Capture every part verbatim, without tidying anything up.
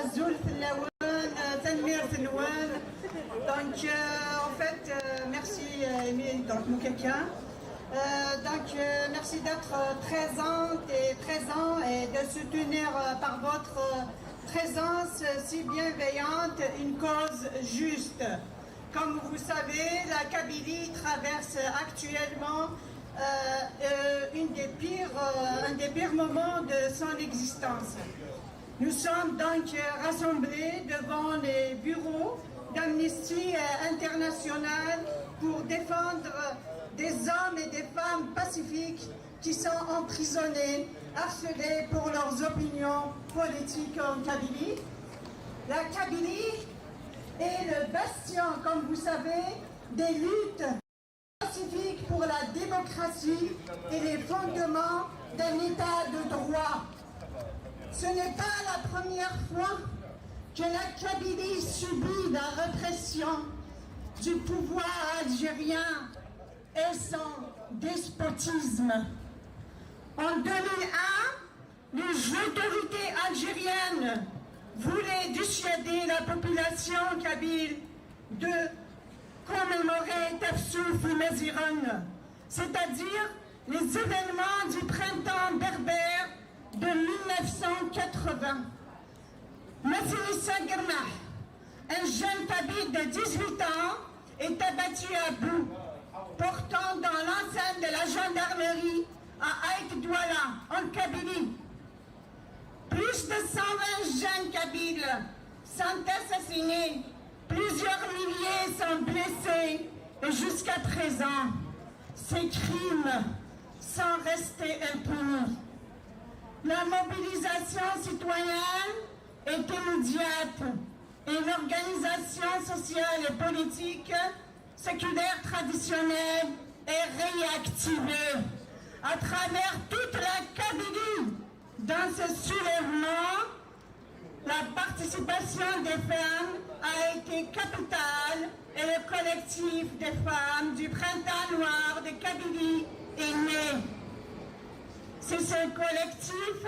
Azul fell-awen, tanemmirt-nwen. Donc, euh, en fait, euh, merci, euh, Émile, donc, Moukaka. Euh, donc, euh, merci d'être, euh, présente et présent et de soutenir, euh, par votre, euh, présence, euh, si bienveillante, une cause juste. Comme vous savez, la Kabylie traverse actuellement, euh, euh, une des pires, euh, un des pires moments de son existence. Nous sommes donc, euh, rassemblés devant les bureaux d'Amnesty, euh, International pour défendre des hommes et des femmes pacifiques qui sont emprisonnés, harcelés pour leurs opinions politiques en Kabylie. La Kabylie est le bastion, comme vous savez, des luttes pacifiques pour la démocratie et les fondements d'un état de droit. Ce n'est pas la première fois que la Kabylie subit la répression du pouvoir algérien et son despotisme. En deux mille un, les autorités algériennes voulaient dissuader la population kabyle de commémorer Tafsouf Maziroun, c'est-à-dire les événements du printemps berbère de mille neuf cent quatre-vingts. Massili Sagrmah, un jeune kabyle de dix-huit ans, est abattu à bout, portant dans l'enceinte de la gendarmerie à Aït Douala, en Kabylie. Plus de cent vingt jeunes kabyles sont assassinés, plusieurs milliers sont blessés et jusqu'à présent, ces crimes sont restés impunis. La mobilisation citoyenne est immédiate et l'organisation sociale et politique séculaire traditionnelle est réactivée à travers toute la Kabylie. Dans ce soulèvement, la participation des femmes a été capitale et le collectif des femmes du Printemps Noir de Kabylie est né. C'est ce collectif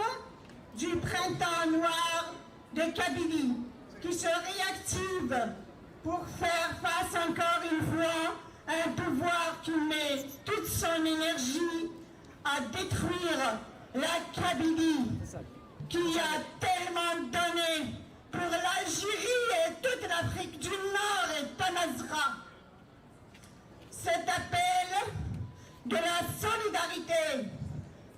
du Printemps Noir de Kabylie qui se réactive pour faire face encore une fois à un pouvoir qui met toute son énergie à détruire la Kabylie, qui a tellement donné pour l'Algérie et toute l'Afrique du Nord et Tamazra. Cet appel de la solidarité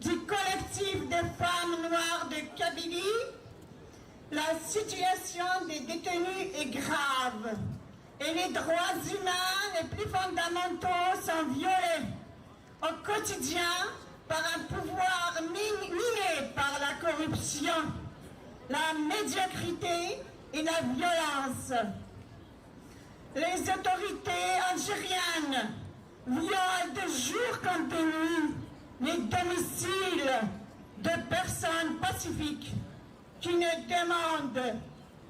du collectif des femmes noires de Kabylie, la situation des détenus est grave et les droits humains les plus fondamentaux sont violés au quotidien par un pouvoir min- miné par la corruption, la médiocrité et la violence. Les autorités algériennes violent de jour comme de nuit les domiciles de personnes pacifiques qui ne demandent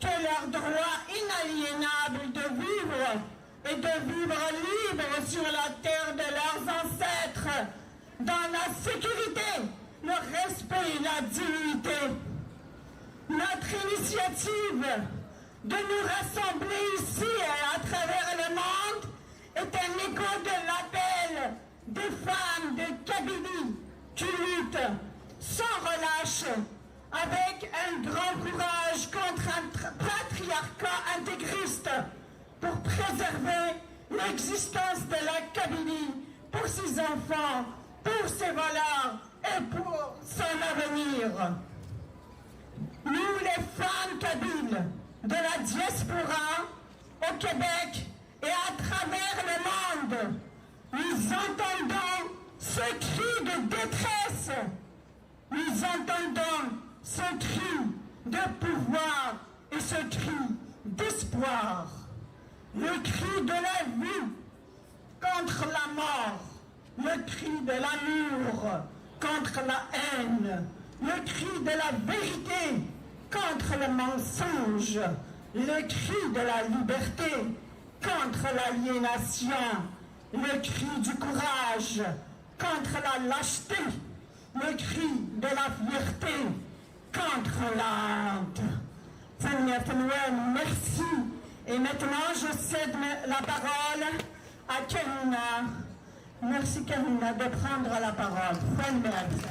que leur droit inaliénable de vivre et de vivre libre sur la terre de leurs ancêtres, dans la sécurité, le respect et la dignité. Notre initiative de nous rassembler ici et à travers le monde est un écho de l'appel des femmes de Kabylie qui luttent sans relâche avec un grand courage contre un tr- patriarcat intégriste pour préserver l'existence de la Kabylie pour ses enfants, pour ses valeurs et pour son avenir. Nous, les femmes kabyles de la diaspora au Québec et à travers le monde, nous entendons ce cri de détresse, nous entendons ce cri de pouvoir et ce cri d'espoir, le cri de la vie contre la mort, le cri de l'amour contre la haine, le cri de la vérité contre le mensonge, Le cri de la liberté contre l'aliénation, le cri du courage contre la lâcheté, le cri de la fierté contre la honte. Tanemmirt-nwen, merci. Et maintenant, je cède la parole à Kahina. Merci Kahina de prendre la parole. Tanemmirt.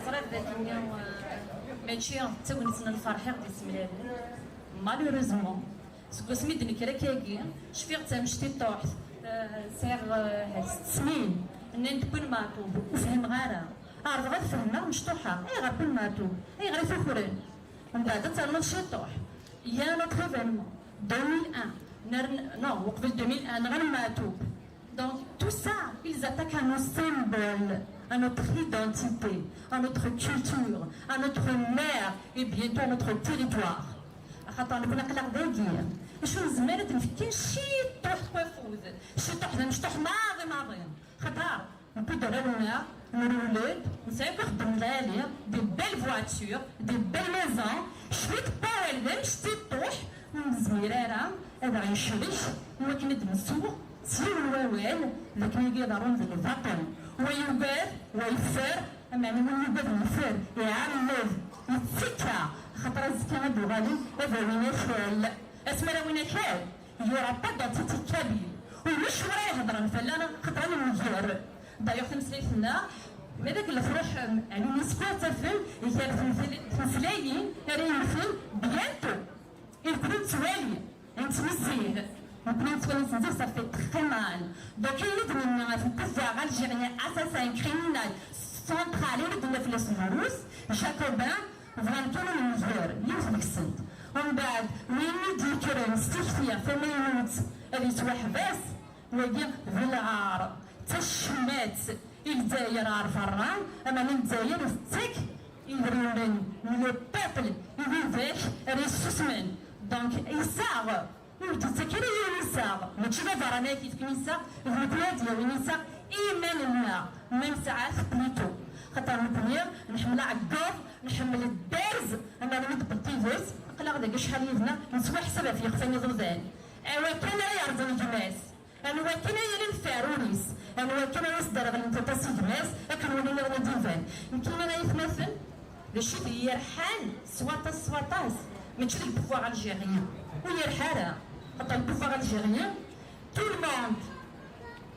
Ẓriɣ dagi mačči d tagnit n lferḥ i ɣ-d-yessemlalen. Malheureusement, seg wasmi d-nekker akkagi, cfiɣ d tamectiṭuḥt, sɛiɣ sett snin, nnan-d Pul Meɛtub, ur fhimeɣ ara. Ɛerḍeɣ ad fehmeɣ mecṭuḥa, ayɣer Pul Meɛtub? Ayɣer i t-ukren? Mbeɛd ad ternuḍ ciṭuḥ. Il y a un autre événement, deux mille un, non, uqbel deux mille un, neɣ Meɛtub. Donc, tout ça, ils attaquent à nos symboles, à notre identité, à notre culture, à notre mer et bientôt à notre territoire. Axaṭer nekkni aql-aɣ dagi. Acu nezmer ad nefk kan ciṭuḥ n wafud, ciṭuḥ d amecṭuḥ maḍi maḍi. Xaṭer, nekk d arraw-nneɣ, nrewled, nesɛa akk axeddem lɛali, des belles voitures, des belles maisons, cwiṭ n wawal d amecṭuḥ, ur nezmir ara ad aɣ-yecrek i wakken ad d-nsuɣ s yiwen wawal d akken ad iḍerrun d lbaṭel. Wa yugad, wa yeffer, ameɛna win yugad yeffer, iɛemmed, yettekka, axaṭer azekka ad d-uɣalen ad awin akal. Asmi ara awin akal, il y aura pas d'identité kabyle. Ulac win ara ihedṛen fell-aneɣ, axaṭer ad nemger. D'ailleurs tameslayt-nneɣ, ma d akken la truḥ à l'UNESCO ad tafem gar tmeslayin ara yemmten bientôt. Nekkni nettwali, nettnezzih, nekkni nettwali nettnezzih, ça fait très mal. Donc ayen i d-nenna ɣef le pouvoir algérien, assassin, criminel, central, ayen i d-nenna fell-as drus, jacobin, bɣan kan ad nemger yiwet deg-sent. Umbeɛd win i d-yekkren s tikti tamaynut ad yettwaḥbas, wagi d lɛar, d tacemmat i Lezzayer ɣer berra, ameɛna Lezzayer tettak idrimen n le peuple i widak ara yessusmen. Donc isaɣ, ur d-yettak ara yiwen isaɣ, mačči d aberrani i t-yefken isaɣ, d nekkni ad d-yawin isaɣ i yiman-nneɣ, ma nesɛa-t plutôt. Xaṭer nekkni nḥemmel aɛeggeḍ, nḥemmel dderz, ameɛna mi d-teqqel tidet, aql-aɣ dagi acḥal yid-neɣ nettwaḥsab ɣef yixef-nni iḍudan. Awakken ara yerẓen gma-s. Anwa kan ay yellan f uɛrur-is, anwa kan ay as-d-rɣlent aṭas i gma-s, akken win nniḍen ad d-iban. Nekkini ay atmaten, d acu i d-yerḥan s waṭas s waṭas, mačči d le pouvoir algérien, ur yerḥa ara, xaṭer le pouvoir algérien, tout le monde,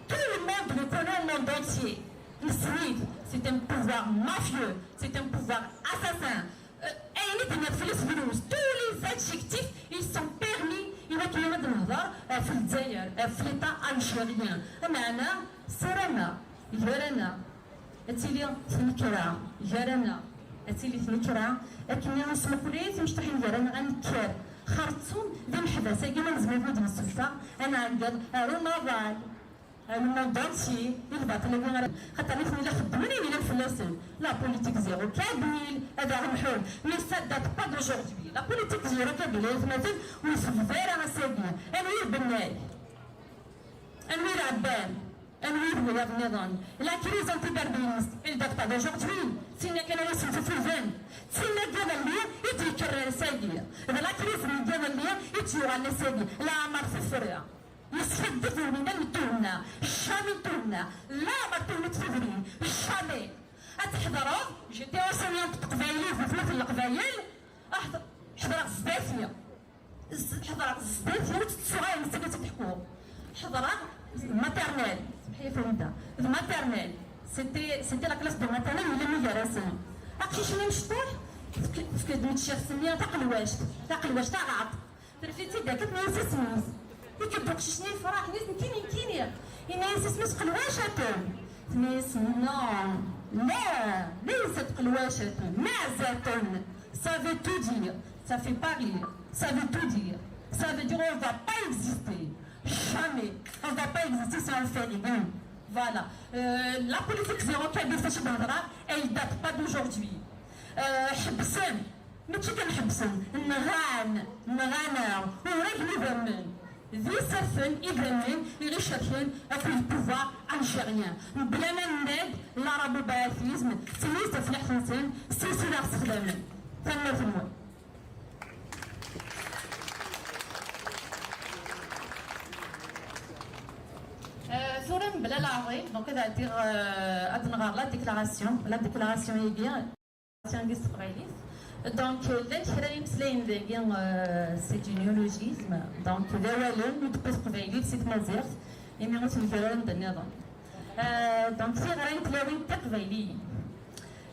tout le monde le connaît au monde entier, nessen-it, c'est un pouvoir mafieux, c'est un pouvoir assassin. Ayen i d-tenniḍ fell-as drus, tous les adjectifs ils sont permis i wakken ad nehder ɣef Lezzayer, ɣef l'État algérien. Ameɛna ssarameɣ gar-aneɣ ad tili tnekra, gar-aneɣ ad tili tnekra, akken i nesmuqul timecṭuḥin gar-aneɣ ad nekker. Xerṣum d imeḥbas-agi ma nezmer ad d-nessuffeɣ, ad nɛeggeḍ ar umaḍal. Le monde entier, i lbaṭel-agi ara, xaṭer nitni la xeddmen ayen yellan fell-asen. La politique zéro kabyle, ad aɣ-mḥun. Mais ça date pas d'aujourd'hui. La politique zéro kabyle, ay atmaten, ur tebda ara ass-agi. Anwi ur bennay? Anwi ur ɛebban? Anwi ur wiyaḍ nniḍen? La crise anti-kabyliste, elle date pas d'aujourd'hui. D tinna kan ara yessenfufuden. D tinna n yiḍelli i d-yekker ass-agi. D la crise n yiḍelli i d-yuɣalen ass-agi. Leɛmer tefra. Yeskaddeb win n tuhenna, jamais n tuhenna, leɛmer tuhenna tudrin, jamais. Ad tḥedreḍ, j'étais enseignante n teqbaylit di tmurt n Leqbayel, ḥedreɣ zdat-i, ḥedreɣ zdat-i, ur tettuɣ ara netta ad tt-id-ḥkuɣ. Ḥedreɣ maternelle, semḥi-yi Farida, d maternelle, c'était, c'était la classe de maternelle yellan gar-asen. Aqcic-nni amecṭuḥ, tefka-d tmeččixt-nni taqelwact, taqelwact taɣaṭ. Terfed-tt-id akka, tenna-yas isem-is. Ikka-d uqcic-nni yefreḥ, tenna-yas nekkini, nekkini. Yenna-yas isem-is Qelwacaten. Tenna-yas non, la, laysat Qelwacaten, Maɛzaten. Ça veut tout dire, ça fait pas rire, ça veut tout dire. Ça veut dire on va pas exister, jamais, on va pas exister si on fait rien. Voilà. Euh, la politique zéro kabyle, faci d-hedreɣ, elle date pas d'aujourd'hui. Euh, ḥebsen. Mačči kan ḥebsen, nɣan, nɣan-aɣ, uragen idammen. d iserfen idammen i ɣ-icerken akked le pouvoir algérien, mebla ma nenna-d l'arabobaathisme, s tefleḥt-nsen, s sin ɣ ssexdamen. Tanemmirt-nwen. Euh, tura mebla leɛḍil, donc ad ɛeddiɣ, euh, ad nɣer la déclaration, la déclaration-agi. Déclaration-agi s teqbaylit. Donc, euh, llan kra n yimeslayen dagi, euh, c'est du néologisme, donc d awalen i d-tewwi teqbaylit si tmaziɣt, imi ur tengir ara anda nniḍen. Euh, donc, tiɣri n tlawin tiqbayliyin.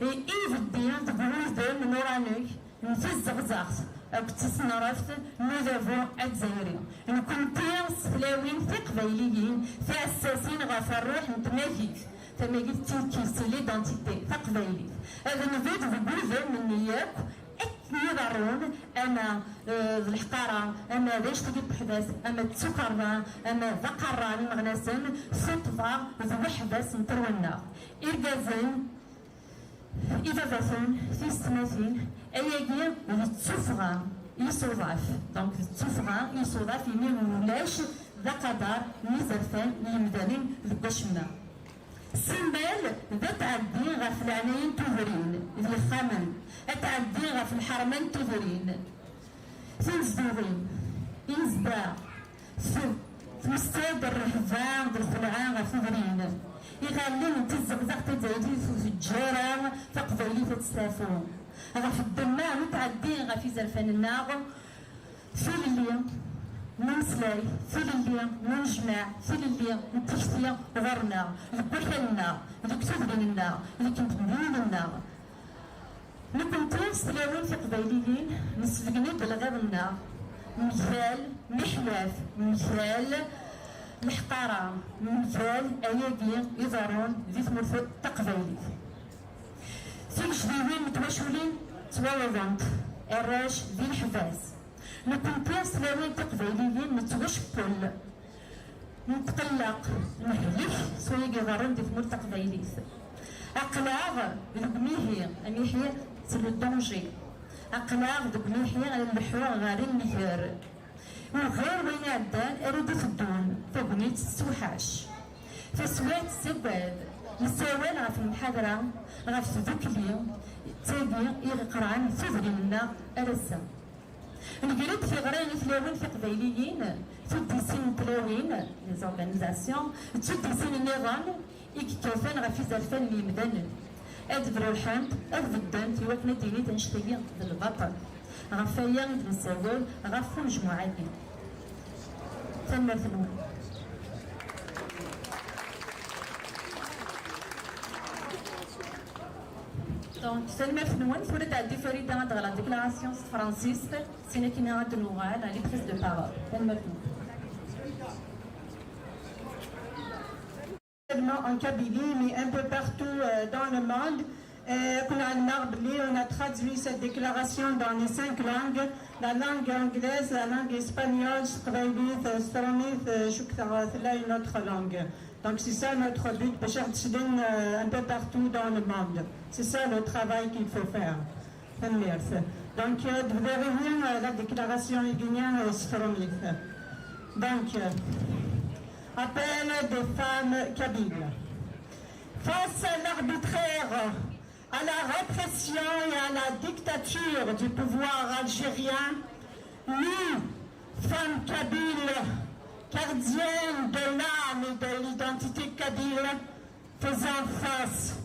I ibeddi deg wudem n uranug n tizzeɣzeɣt akked tesnaraft n udabu azzayri. Nekkenti s tlawin tiqbayliyin tiɛessasin ɣef rruḥ n tmagit, tamagit d tiwkist, l'identité taqbaylit. Ad nbedd deg wudem-nni yakk akken iḍerrun, ama, eh, d leḥqara, ama d annect-agi n weḥbas, ama d tukerḍa, ama d aqerran imeɣnasen, tuṭṭḍa d weḥbas n terwi-nneɣ. Irgazen, ibabaten, tiyessetmatin, ayagi d tuffɣa i usuḍaf. Donc, d tuffɣa i usuḍaf, imi ulac d aqader n yizerfan n yimdanen deg wacemma. Simmal d atɛeddi ɣef leɛnaya n tudrin d yexxamen, atɛeddi ɣef lḥerma n tudrin. Tinezduɣin, inezdaɣ, s-, tmessad rrehba d lxelɛa ɣef tudrin. Iɣallen n tizzeɣzeɣt tazzayrit ur teǧǧi ara taqbaylit ad testafu. Ɣef ddemma ur tɛeddi ɣef izerfan-nneɣ, tilelli n umeslay, tilelli n unejmaɛ, tilelli n tikti ɣur-neɣ, deg wakal-nneɣ, deg tudrin-nneɣ, deg temdinin-nneɣ. Nekkenti s tlawin tiqbayliyin nesbeggen-d lɣiḍ-nneɣ mgal miḥlaf, mgal leḥqara, mgal ayagi iḍerrun di tmurt taqbaylit. Tigejdiwin n twaculin ttwawḍent, arrac di leḥbas. Nekkenti s tlawin tiqbayliyin nettwacewwel. Netqelleq, nehlek s wayagi iḍerrun di tmurt taqbaylit. Aql-aɣ deg umihi, amihi c'est le danger. Aql-aɣ deg umihi ad nleḥḥu ɣer nnger. Ugar wayen iɛeddan ara d-iteddun, tagnit tessewḥac. Taswiɛt tessagad, nessawal ɣef lemḥadra, ɣef tdukli, d tagi i iqerɛen tudrin-nneɣ ar ass-a. Nger-d tiɣri i tlawin tiqbayliyin, tuddisin n tlawin, les organisations, d tuddisin nniḍen i yekkaten ɣef izerfan n yimdanen. Ad brurḥent, ad beddent, i wakken ad d-init annect-agi d lbaṭel. Ɣef waya i d-nessawal ɣef unejmuɛ-agi. Tanemmirt-nwen. Donc, tanemmirt-nwen. Tura ad tɛeddi Farida ad ɣer la déclaration s tefransist, sin akin ad d-nuɣal à la prise de parole. Tanemmirt-nwen. Seulement en Kabylie, mais un peu partout, euh, dans le monde. Euh, كنا على المغرب، on a traduit cette déclaration dans les cinq langues, la langue anglaise, la langue espagnole, s teqbaylit, s trumit, euh, je crois, là, une autre langue. Donc c'est ça notre but, باش نتسدن, euh, un peu partout dans le monde. C'est ça le travail qu'il faut faire. Tanemmirt. Donc, euh, d-, d-, la déclaration i d-yenna, euh, s trumit. Donc, euh, appel des femmes kabyles. Face à l'arbitraire, à la répression et à la dictature du pouvoir algérien, nous, femmes kabyles, gardiennes de l'âme et de l'identité kabyle, faisant face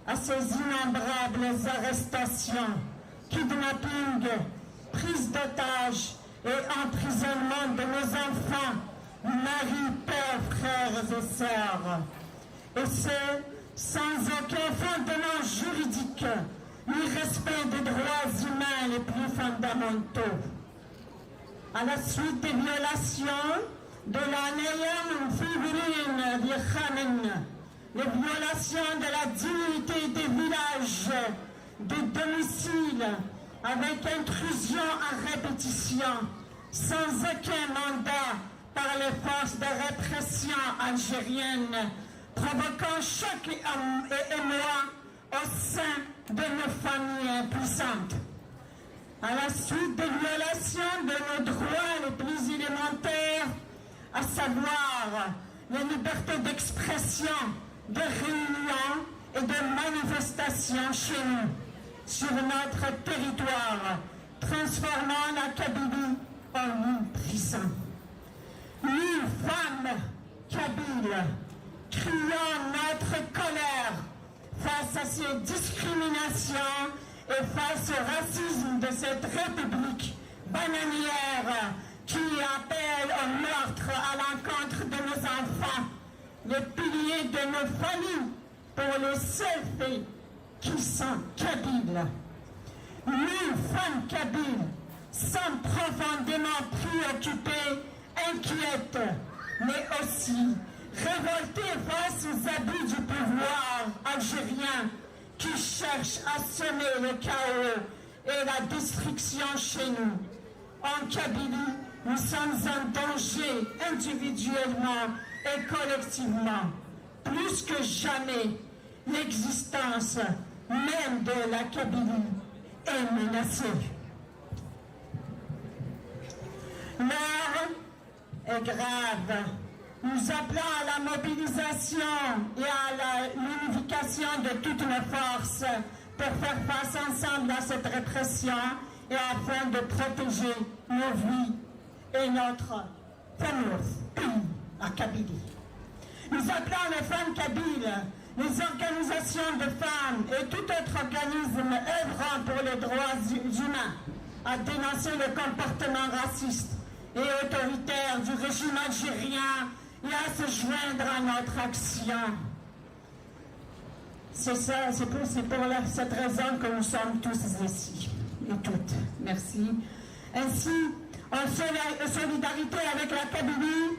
à ces innombrables arrestations, kidnappings, prises d'otages et emprisonnement de nos enfants, maris, pères, frères et sœurs. Et ce, sans aucun fondement juridique ni respect des droits humains les plus fondamentaux. À la suite des violations de la Neyam Fibrin Virhamen, les violations de la dignité des villages, des domiciles, avec intrusion à répétition, sans aucun mandat par les forces de répression algériennes, provoquant choc et émoi au sein de nos familles impuissantes. À la suite des violations de nos droits les plus élémentaires, à savoir la liberté d'expression, de réunion et de manifestation chez nous, sur notre territoire, transformant la Kabylie en une prison. Nous, femmes kabyles, crions notre colère face à ces discriminations et face au racisme de cette République bananière qui appelle au meurtre à l'encontre de nos enfants, les piliers de nos familles, pour le seul fait qu'ils sont kabyles. Nous, femmes kabyles, sommes profondément préoccupées, inquiètes, mais aussi révoltées face aux abus du pouvoir algérien qui cherche à semer le chaos et la destruction chez nous. En Kabylie, nous sommes en danger individuellement et collectivement. Plus que jamais, l'existence même de la Kabylie est menacée. L'heure est grave. Nous appelons à la mobilisation et à la- l'unification de toutes nos forces pour faire face ensemble à cette répression et afin de protéger nos vies et notre fameux pays, la Kabylie. Nous appelons les femmes kabyles, les organisations de femmes et tout autre organisme œuvrant pour les droits humains à dénoncer le comportement raciste et autoritaire du régime algérien et à se joindre à notre action. C'est ça, c'est pour, c'est pour la- cette raison que nous sommes tous ici et toutes. Merci. Ainsi, en sola- solidarité avec la Kabylie,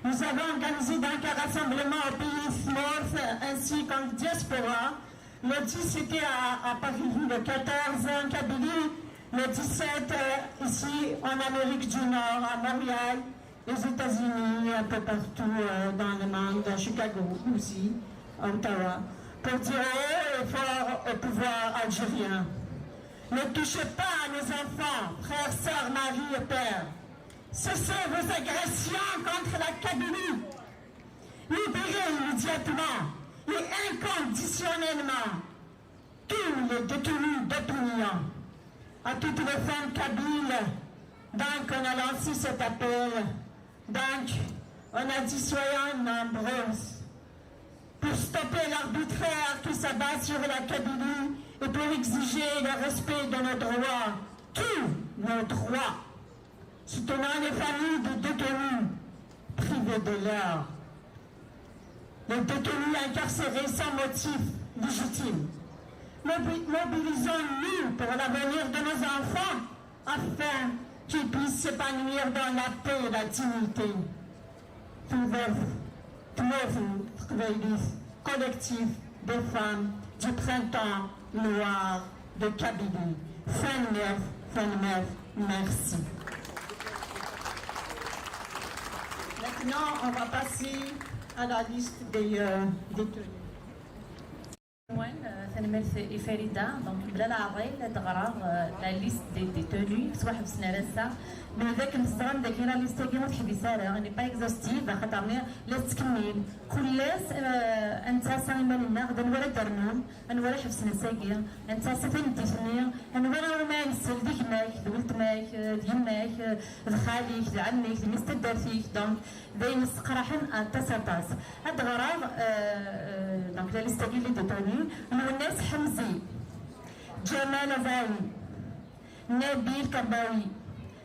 nous avons organisé donc un rassemblement au pays Smurf ainsi qu'en diaspora. Le dix, c'était à, à Paris, le quatorze en Kabylie, le dix-sept, euh, ici en Amérique du Nord, à Montréal, aux États-Unis, un peu partout, euh, dans le monde, à Chicago aussi, à Ottawa, pour dire haut et fort au pouvoir algérien: ne touchez pas à nos enfants, frères, sœurs, mari et père. Cessez vos agressions contre la Kabylie. Libérez immédiatement et inconditionnellement tous les détenus d'opinion. À toutes les femmes kabyles, donc, on a lancé cet appel. Donc, on a dit: soyons nombreuses pour stopper l'arbitraire qui s'abat sur la Kabylie et pour exiger le respect de nos droits, tous nos droits. Soutenons les familles des détenus privés de leur, les détenus incarcérés sans motif légitime. Mobi- Mobilisons-nous pour l'avenir de nos enfants afin qu'ils puissent s'épanouir dans la paix et la dignité. Tmurt, tmurt n teqbaylit, collectif des femmes du printemps noir de Kabylie. Tanemmirt, tanemmirt, merci. Maintenant, on va passer à la liste des, euh, détenus. Wan, euh, tanemmirt i Farida, donc bla leɛḍil ad ɣreɣ, euh, la liste des détenus yettwaḥebsen ar ass-a. Mais d akken teẓram dagi la liste-agi ur teḥbis ara, elle n'est pas exhaustive, axaṭer-nni la tettkemmil. Kul ass, euh, ad nettɛassa iman-nneɣ d anwa ara d-rnun, anwa ara ḥebsen ass-agi, ad nettɛassa tameddit-nni, anwa ara nsel d gma-k, d weltma-k, euh, d yemma-k, euh, d xali-k, d ɛemmi-k, d mmi-s n taddart-ik. Donc, d ayen yesseqraḥen aṭas, aṭas. Ad d-ɣreɣ, euh, euh, donc, la liste-agi n les détenus: Lwennas Ḥemzi, Ǧamal Azawi, Nabil Kabawi,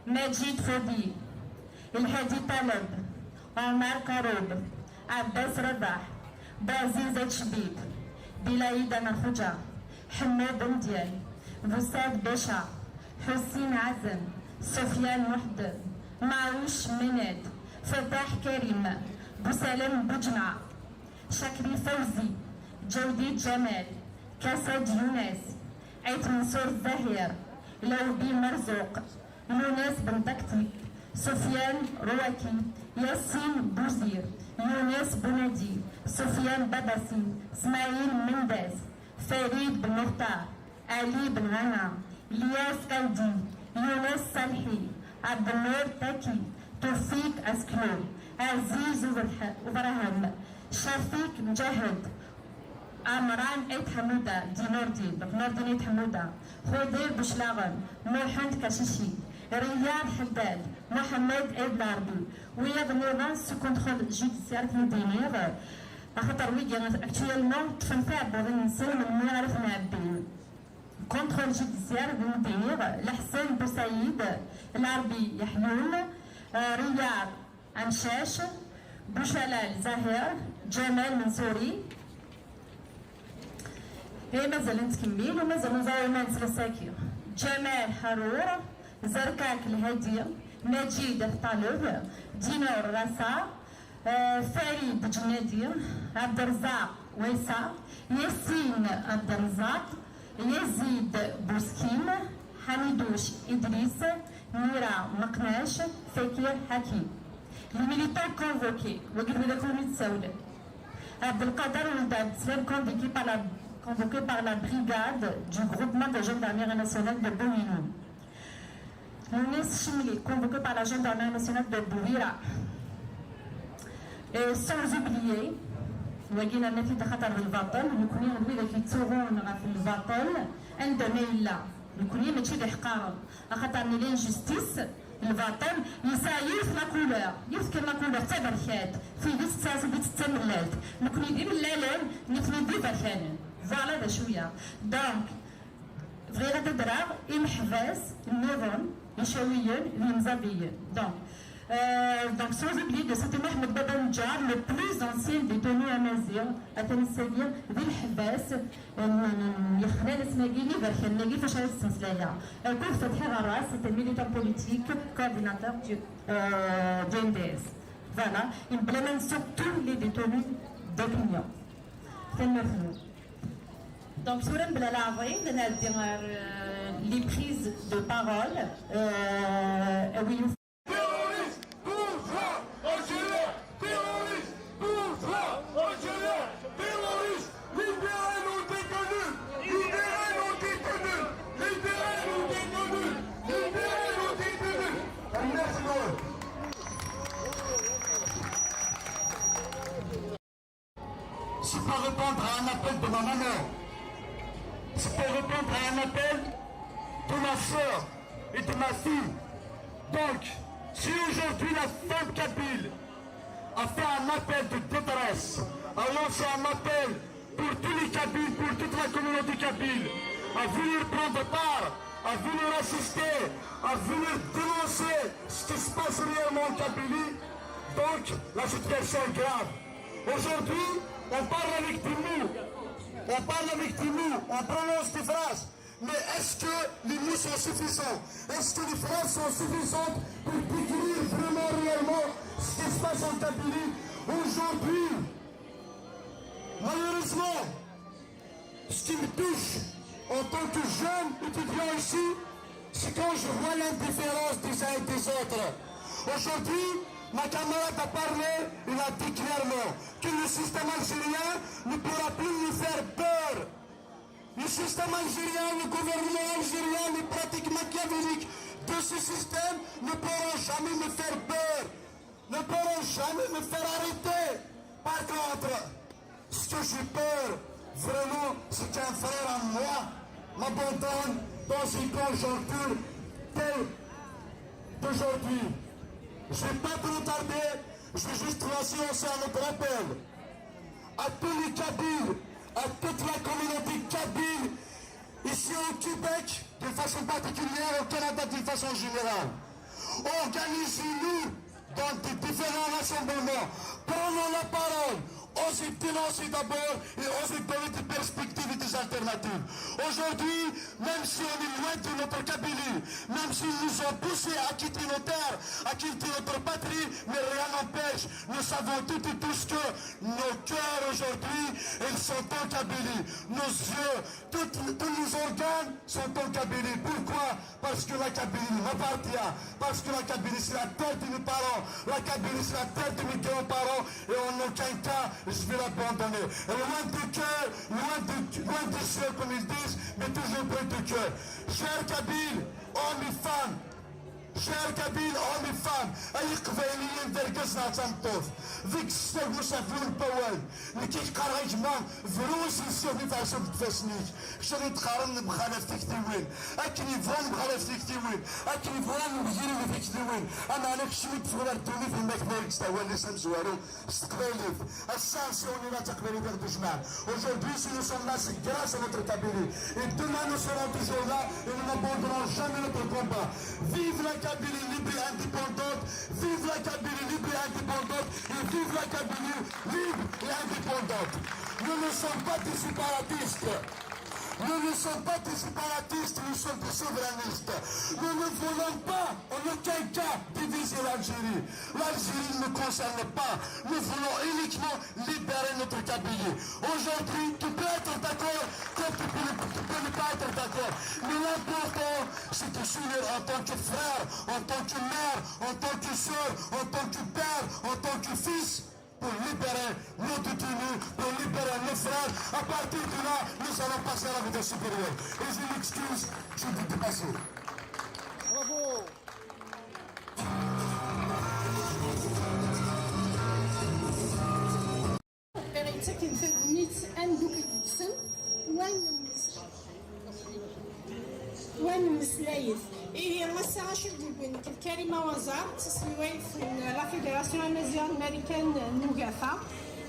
Maǧid Fodi, Lhadi Ṭaleb, Omar Karoub, Ɛebbas Rabaḥ, Buɛziz Acbib, Bilaïd Amerxuǧa, Ḥemmud Ndyan, Bussad Baca, Ḥusin Ɛazem, Sufyan Muḥdem, Maɛuc Minad, Fataḥ Karim, Busalem Buǧemɛa, Cakri Fawzi, Ǧawdi Ǧamal, Kasad Yunes, Ɛit Mensur Zahir, Lawbi Merzuq, Yunes Ben Takti, Sufyan Rouaki, Yassine Bouzir, Younes Bounadi, Soufiane Babassi, Smaïl Mendes, Farid Ben Mokhtar, Ali Ben Ghana, Ilyas Kaidi, Younes Salhi, Abdelnour Taki, Toufik Asklo, Aziz Ubrah-, Ubrahim, Chafik Mjahed, Amran Ait Hamouda, di Nourdine, donc Nourdine Ait Hamouda, Khudir Bouchlaouen, Mohand Kachichi, Riyad Haddad, Mohamed Ait Larbi, wiyaḍ nniḍen sous contrôle judiciaire, ad ten-id-iniɣ, axaṭer wigi actuellement ṭṭfen tiɛebbuḍin-nsen melmi ara ten-ɛebbin. Contrôle judiciaire, ad ten-id-iniɣ, Leḥsen Boussaïd, Larbi Yaḥyun, euh, Riyad Amcac, Bucalal Zahir, Ǧamal Mensouri. Eh, mazal nettkemmil u mazal neẓra aman s lsaki. Ǧamal Ḥarur, Zerkak Lhadi, Maǧid At Ṭaleb, Dinur Rasa, eh, Farid Ǧennadi, Ɛebderrezzaq Waysa, Yasin Ɛebderrezzaq, Yazid Bouskim, Ḥamiduc Idris, Mira Meqnac, Fakir Ḥakim. Les militants convoqués, wagi d wid akk umi d-ssawlen. Abdelkader Ould Abdeslam, convoqué par la, convoqué par la brigade du groupement de gendarmerie nationale de Bouhinoun. Younes Chimli, convoqué par la gendarmerie nationale de Bouira. Et sans oublier, wagi nerna-t-id axaṭer d lbaṭel, nekkni d widak yettsuɣun ɣef lbaṭel, anda ma yella. Nekkni mačči d iḥeqqaren, axaṭer nella injustice, lbaṭel, yesɛa yiwet la couleur, yiwet kan la couleur, d taberkant, tidet d taẓidit d tamellalt. Nekkni d imellalen, nitni d iberkanen. Voilà d acu ya. Donc, bɣiɣ ad d-rreɣ imeḥbas nniḍen, icawiyen d yimẓabiyen. Donc, euh, donc, sans oublier de citer Mohamed Baba Nedjar, le plus ancien détenu amaziɣ, atan ass-agi di leḥbas, n, n, yexlan asmi-agi, iberkanen-agi, fac ara ttmeslayeɣ. Akked Fatḥi Ɣerras, c'est un militant politique, coordinateur du, euh, du M D S. Voilà, et mebla ma nsuɣ tous les détenus d'opinion. Tanemmirt-nwen. Donc, tura mebla leɛḍil, ad nɛeddi ɣer, euh, les prises de parole. Euh, oui. Terroriste, bourgeois, algérien, terroriste, bourgeois, algérien, terroriste, libérez nos détenus, libérez nos détenus, libérez nos détenus, libérez nos détenus. Merci beaucoup. C'est pour répondre à un appel de ma maman. C'est pour répondre à un appel de ma sœur et de ma fille. Donc, si aujourd'hui la femme kabyle a fait un appel de détresse, a lancé un appel pour tous les Kabyles, pour toute la communauté kabyle, à venir prendre part, à venir assister, à venir dénoncer ce qui se passe réellement en Kabylie, donc la situation est grave. Aujourd'hui, on parle avec des mots, on parle avec des mots, on prononce des phrases, mais est-ce que les mots sont suffisants ? Est-ce que les phrases sont suffisantes pour décrire vraiment, réellement ce qui se passe en Kabylie aujourd'hui ? Malheureusement, ce qui me touche en tant que jeune étudiant ici, c'est quand je vois l'indifférence des uns et des autres. Aujourd'hui, ma camarade a parlé, il a dit clairement que le système algérien ne pourra plus nous faire peur. Le système algérien, le gouvernement algérien, les pratiques machiavéliques de ce système ne pourront jamais me faire peur, ne pourront jamais me faire arrêter. Par contre, ce que j'ai peur, vraiment, c'est qu'un frère à moi m'abandonne dans une conjoncture telle d'aujourd'hui. Je vais pas trop tarder, je vais juste lancer aussi un autre appel à tous les Kabyles, à toute la communauté kabyle, ici au Québec, de façon particulière, au Canada d'une façon générale. Organisez-nous dans des différents rassemblements. Prenons la parole. Osez dénoncer d'abord et osez donner des perspectives et des alternatives. Aujourd'hui, même si on est loin de notre Kabylie, même s'ils nous ont poussés à quitter nos terres, à quitter notre patrie, mais rien n'empêche, nous savons toutes et tous que nos cœurs aujourd'hui, ils sont en Kabylie. Nos yeux, tous, tous nos organes sont en Kabylie. Pourquoi ? Parce que la Kabylie m'appartient, parce que la Kabylie, c'est la terre de mes parents, la Kabylie, c'est la terre de mes grands-parents, et en aucun cas, je vais l'abandonner. Loin de cœur, loin de, loin des yeux, comme ils disent, mais toujours près de cœur. Chers Kabyles, hommes et femmes, Chers Kabyles, hommes et femmes, ay Iqbayliyen, d argaz neɣ d tameṭṭut, deg ccetwa n usafu n Pawal, nekk i k-qqareɣ a gma, bru i s-yessiwlen i tɛeṣṣubt n ifassen-ik, kečč ad yi-d-qqaren nemxalaf tiktiwin, akken yebɣu nemxalaf tiktiwin, akken yebɣu nemger i tiktiwin, ameɛna kečč mi d-teffɣeḍ ar ddunit, yemma-k d ayeg s tawal-is amezwaru, s teqbaylit. Ass-a, si on est là, d taqbaylit i ɣ-d-ijemɛen. Aujourd'hui, si nous sommes là, c'est grâce à notre Kabylie. Et demain, nous serons toujours là et nous n'abandonnerons jamais notre combat. Vive la Kabylie libre et indépendante. Vive la Kabylie libre et indépendante. Et vive la Kabylie libre et indépendante. Nous ne sommes pas des séparatistes. Nous ne sommes pas des séparatistes, nous sommes des souverainistes. Nous ne voulons pas, en aucun cas, diviser l'Algérie. L'Algérie ne nous concerne pas. Nous voulons uniquement libérer notre Kabylie. Aujourd'hui, tu peux être d'accord comme tu peux, ne- tu peux ne pas être d'accord. Mais l'important, c'est de s'unir en tant que frère, en tant que mère, en tant que sœur, en tant que père, en tant que fils, pour libérer nos détenus, pour libérer nos frères. À partir de là, nous allons passer à la vitesse supérieure. Et je m'excuse, je vais dépasser. Ɣer yettaken tagnit ad ndukkel deg-sen, wa nemmes- wa nemmeslayet. Ihi ass-a acu i d-yewwin nekk d Karima Wazar, d taselwayt n la Fédération Amaziɣ Américaine n Ugafa.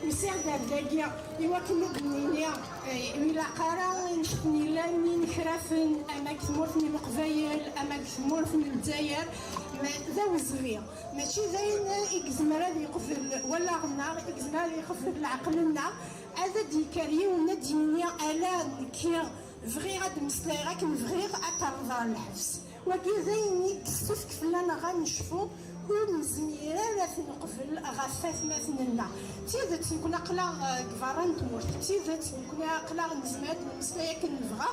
Usiɣ-d ar dagi i wakken ad d-nini, eh, ur ilaq ara annect-en yellan inekrafen ama deg tmurt n Leqbayel ama deg tmurt n Lezzayer, ma d awezɣi. Mačči d ayen i yezmer ad yeqbel wallaɣ-nneɣ, i yezmer ad yeqbel leɛqel-nneɣ, ad d-yekker yiwen ad d-yini ala nekki bɣiɣ ad d-mmeslayeɣ akken bɣiɣ ad terreḍ ɣer lḥebs. Wagi d ayen i yessefk fell-aneɣ ad necfu, ur nezmir ara ad t-neqbel ɣef watmaten-nneɣ. D tidet nekkni aql-aɣ, eh, deg berra n tmurt, d tidet nekkni aql-aɣ nezmer ad d-nemmeslay akken nebɣa,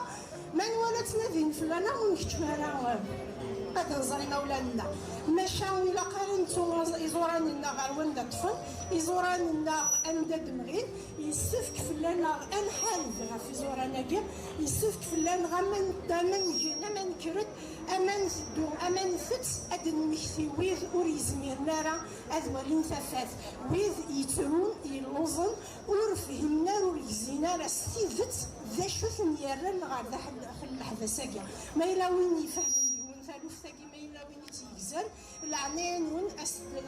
ma nwala ttnadin fell-aneɣ ur nkeččem ara, eh, ad nẓer imawlan-nneɣ. Maca ur ilaq ara nettu iẓuran-nneɣ ɣer wanda ṭṭfen. Iẓuran-nneɣ anda d-mɣin, yessefk fell-aneɣ ad nḥareb ɣef iẓuran-agi, yessefk fell-aneɣ ama n- ama ngen ama nekker-d, ama nteddu ama ntett, ad d-nemmekti wid ur yezmiren ara ad walin tafat, wid yettrun, yelluẓen, ur fhimen ara, ur gzin ara s tidet d acu ten-yerran ɣer daxel leḥbas-agi. Ma yella win ifehmen deg-wen taluft-agi, ma yella win i tt-yegzan, leɛnaya-nwen, as-, ad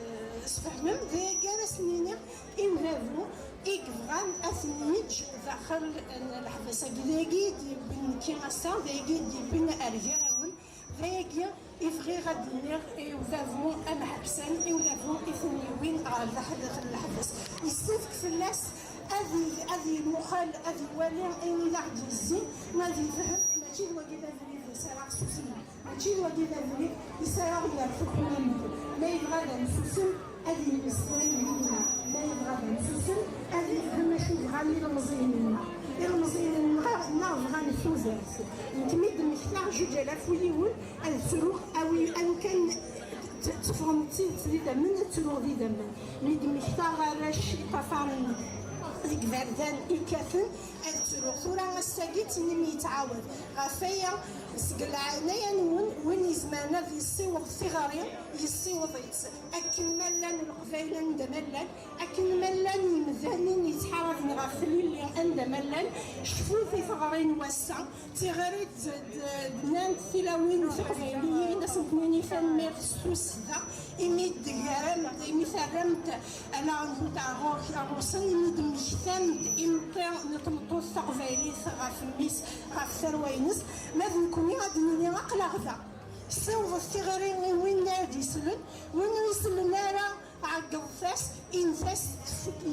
aɣ-tt-id-sfehmem. D ayagi ara sen-nini i udabu i yebɣan ad ten-yeǧǧ daxel n leḥbas-agi. D ayagi i d-yewwin nekki ass-a, d ayagi i d-yewwin ar gar-awen, d ayagi i bɣiɣ ad d-iniɣ i udabu ameḥbsan, i udabu i ten-yewwin ɣer daxel n leḥbas. Yessefk fell-as ad i- ad imuqal, ad iwali ayen i d aɣ-d-yezzin, ma ad ifhem. Mačči d wagi d abrid i s ara ɣ-susem. Mačči d wagi d abrid i s ara ɣ-yerr tuḥwamt. Ma yebɣa ad nsusem, ad yemmeslay yid-neɣ. Ma yebɣa ad nsusem, ad yefhem acu bɣan ilemẓiyen-nneɣ. Ilemẓiyen-nneɣ neɣ bɣan tudert. Nekk mi d-mmektaɣ juǧ alaf u yiwen, ad ttruɣ awi awi kan t- teffɣen d tidet d idammen, ad ttruɣ d idammen. Mi d-mmektaɣ arrac iṭṭafaren deg iberdan ikkaten, ad ttruɣ. Tura ass-agi ttnimi yettɛawad. Ɣef waya, seg leɛnaya-nwen, win izemren ad yessiweḍ tiɣri, yessiweḍ-itt. Akken ma llan Leqbayel anda ma llan, akken ma llan yimdanen yettḥaraben ɣef tlelli anda ma llan, cfut i teɣri n wass-a. Tiɣri d- d- d- nnant tilawin tiqbayliyin, ad sent-nini tanemmirt s tussda, imi d-tegramt, imi terramt alaɣ-nkent ar ɣur-, ar ɣur-sen, imi d-temmektamt imeṭṭi n tmeṭṭut taqbaylit ɣef mmi-s, ɣef tarwa-ines. Ma d nekkni ad d-nini aql-aɣ da. Ssiwḍet tiɣri i win ara d-isellen, win ur isellen ara, ɛeggḍet-as, init-as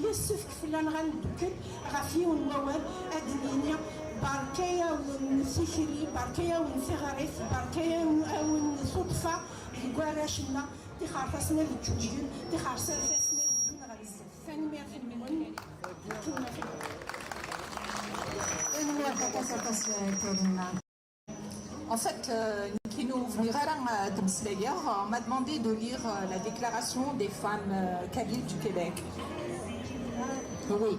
yessefk fell-aneɣ ad neddukel ɣef yiwen n wawal, ad d-nini berka-yawen tikli, berka-yawen tiɣrit, berka-yawen tuṭṭfa deg warrac-nneɣ, tixerfasen ad ǧǧuǧgen, tixerfasen ad ddun ɣer zdat. Tanemmirt-nwen. Tanemmirt aṭas aṭas Karima. En fait, euh, nekkini ur bɣiɣ ara ad mmeslayeɣ. On m'a demandé de lire euh, la déclaration des femmes euh, kabyles du Québec. Oui.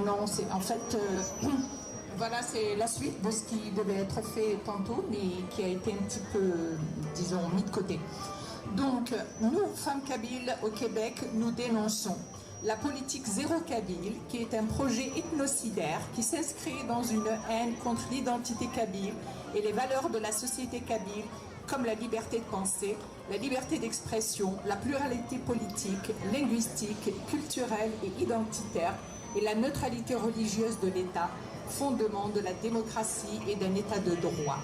Non, c'est en fait. Euh, Voilà, c'est la suite de ce qui devait être fait tantôt, mais qui a été un petit peu, disons, mis de côté. Donc, nous, femmes kabyles au Québec, nous dénonçons la politique zéro kabyle, qui est un projet ethnocidaire qui s'inscrit dans une haine contre l'identité kabyle et les valeurs de la société kabyle, comme la liberté de pensée, la liberté d'expression, la pluralité politique, linguistique, culturelle et identitaire, et la neutralité religieuse de l'État, fondement de la démocratie et d'un État de droit.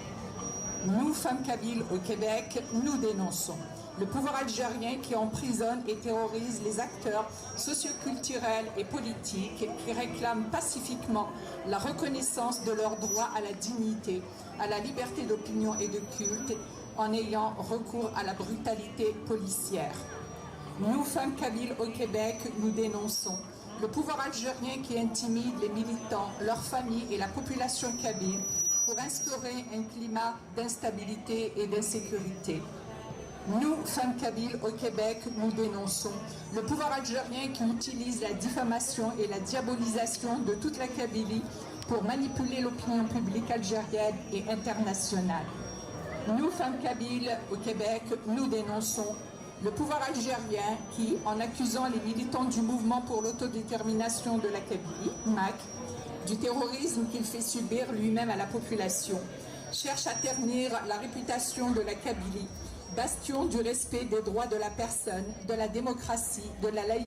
Nous, femmes kabyles au Québec, nous dénonçons le pouvoir algérien qui emprisonne et terrorise les acteurs socioculturels et politiques qui réclament pacifiquement la reconnaissance de leur droit à la dignité, à la liberté d'opinion et de culte, en ayant recours à la brutalité policière. Nous, femmes kabyles au Québec, nous dénonçons le pouvoir algérien qui intimide les militants, leurs familles et la population kabyle pour instaurer un climat d'instabilité et d'insécurité. Nous, femmes kabyles au Québec, nous dénonçons le pouvoir algérien qui utilise la diffamation et la diabolisation de toute la Kabylie pour manipuler l'opinion publique algérienne et internationale. Nous, femmes kabyles au Québec, nous dénonçons le pouvoir algérien qui, en accusant les militants du mouvement pour l'autodétermination de la Kabylie, mac, du terrorisme qu'il fait subir lui-même à la population, cherche à ternir la réputation de la Kabylie, bastion du respect des droits de la personne, de la démocratie, de la laïcité.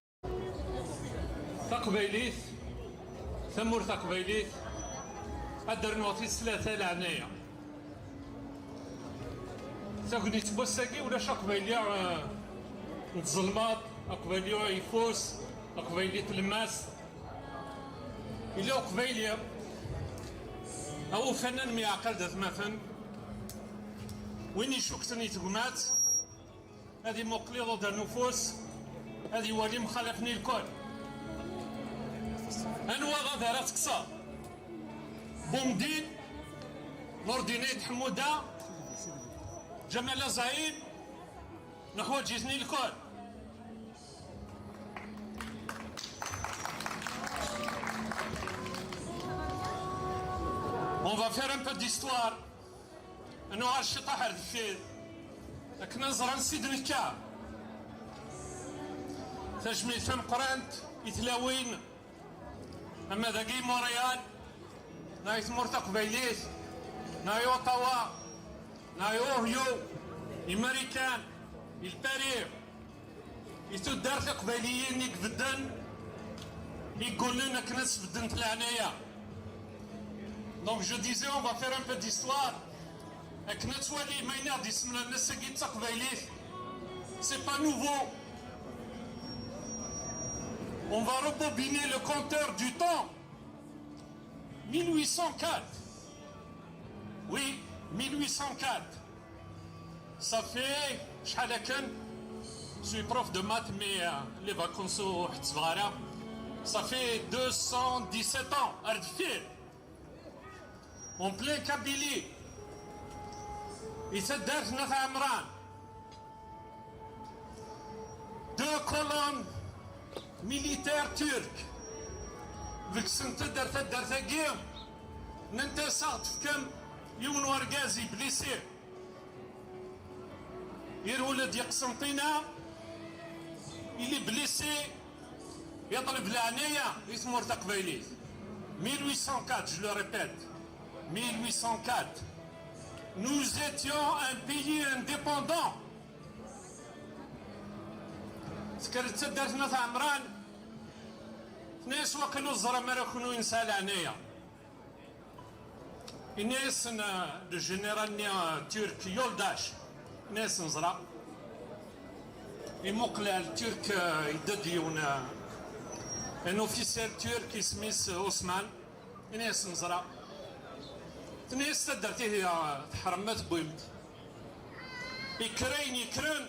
Taqbaylit, tamurt taqbaylit, ad d-rnuɣ tis tlata leɛnaya. Tagnit n wass-agi ulac aqbayli eh, n tzelmaḍ, aqbayli ayeffus, aqbayli n tlemmast. Yella uqbayli awufan almi yeɛqel d atmaten, win icukkten i tegmat, ad imuqel iḍudan n ufus, ad iwali imxalafen i lkul. Anwa ad ara tekkseḍ? Bumdin, Nurdin Ayt Ḥemmuda, Ǧamal Azaim, neḥwaǧ-iten i lkul. On va faire un peu d'histoire. Ad nuɣal ciṭaḥ ar deffir akken ad ẓren si d-nekka. Tajmilt tameqqrant i tlawin ama dagi i Montréal, neɣ i tmurt taqbaylit, neɣ i Ottawa, neɣ i Ohio, i Marikan, i Lpari, i tuddar tiqbayliyin i ibedden, i ggullen akken ad sbedden leɛnaya. Donc je disais, on va faire un peu d'histoire. Akken ad twalim ayen i ɣ-d-issemlan ass-agi d taqbaylit, c'est pas nouveau. On va rebobiner le compteur du temps. Mille huit cent quatre. Oui, mille huit cent quatre. Ça fait شحال akken? Je suis prof de maths, mais euh, les vacances ur ḥettbeɣ ara. Ça fait deux cent dix-sept ans ar deffir. En plein Kabylie, i taddart n At Ɛemran, deux colonnes militaires turques beggsen-t-id ar taddart-agi, nnant-as ad aɣ-d-tefkem yiwen wergaz i blessé. Irwel-d i Qsenṭina, il est blessé, yeṭleb leɛnaya i tmurt taqbaylit. Mille huit cent quatre, je le répète, mille huit cent quatre. Nous étions un pays indépendant. Tekker-d taddart n At Ɛemran, tenna-yas waqil ur teẓram ara kunwi nesɛa leɛnaya. Ini-asen, euh, le général-nni, euh, turc, Yoldac, ini-asen ẓra. Imuqel ar turc, euh, yedda-d yiwen, euh, un officier turc isem-is, euh, Osman. Ini-asen ẓra. Tenna-yas taddart ihi, euh, teḥrem ma tewwim-d. Ikker ayen yekkren,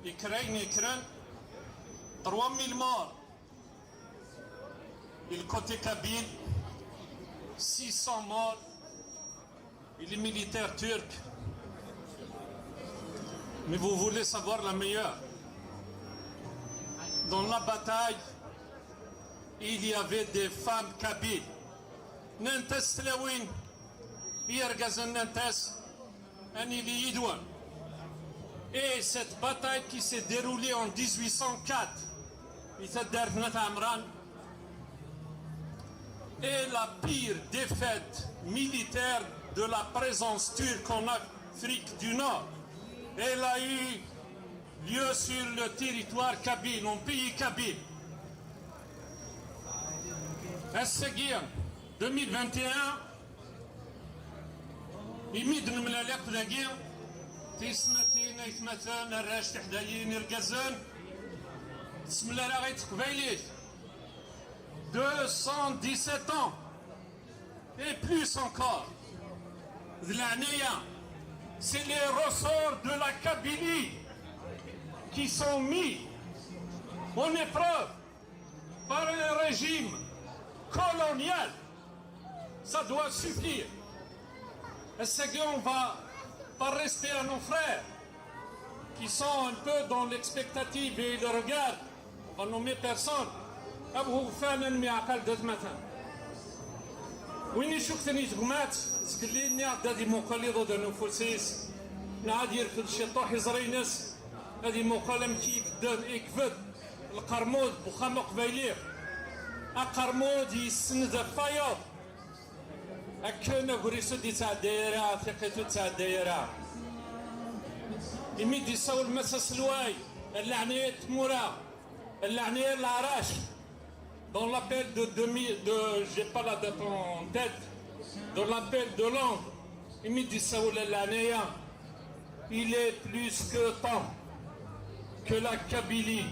ikker ayen yekkren, trois mille morts. Et le côté kabyle, six cents morts. Et les militaires turcs. Mais vous voulez savoir la meilleure? Dans la bataille, il y avait des femmes kabyles. Nnant-as tlawin i yergazen, nnant-as: "Ad nili yid-wen." Et cette bataille qui s'est déroulée en dix-huit cent quatre, di taddart n At Ɛemran, est la pire défaite militaire de la présence turque en Afrique du Nord. Elle a eu lieu sur le territoire kabyle, en pays kabyle. Ass-agi, deux mille vingt et un, imi d-nemlal akk dagi, tiyessetmatin, aytmaten, arrac, tiḥdayin, irgazen, tessemlal-aɣ-id teqbaylit. Deux cent dix-sept ans et plus encore. D leɛnaya, c'est les ressorts de la Kabylie qui sont mis en épreuve par un régime colonial. Ça doit suffire. Est-ce qu'on va, par respect à nos frères qui sont un peu dans l'expectative et le regard, on va nommer personne, أبو غفان المعقل دات مثلا. Win icukten i tegmat, zgelli-nni ad imuqel iḍudan ufus-is, neɣ ad yerfed ciṭuḥ iẓri-ines, ad imuqel amek i ibedden, ikbed lqermud n uxxam aqbayli. Aqermud yessend ɣef wayeḍ. Akken agris ur d-yettɛedday ara, tiqit ur d-tettɛedday ara. Imi d-yessawel Mass Aselway, ar leɛnaya n tmura, ar leɛnaya n leɛrac, dans l'appel de deux mille, de, j'ai pas la date en tête, dans l'appel de Londres, imi d-yessawel ar leɛnaya, il est plus que temps que la Kabylie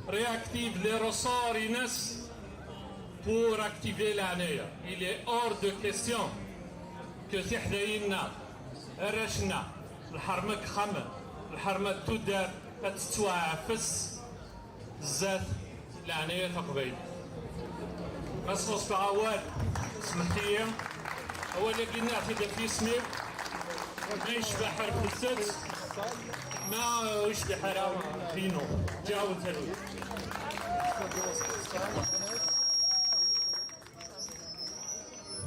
réactive les ressorts ines pour activer l'armée. Il est hors de question que tiḥdayin-nneɣ, arrac-nneɣ, lḥerma deg yixxamen, lḥerma n tuddar ad tettwaɛfes zdat leɛnaya taqbaylit. Ma sɣeṣbeɣ awal, semḥet-iyi. Awal-agi nniɣ-t-id ɣef yisem-iw. Ma yecbeḥ, refdet-t. Ma, uh, ur yecbiḥ ara, dinu. Ǧaw talwit.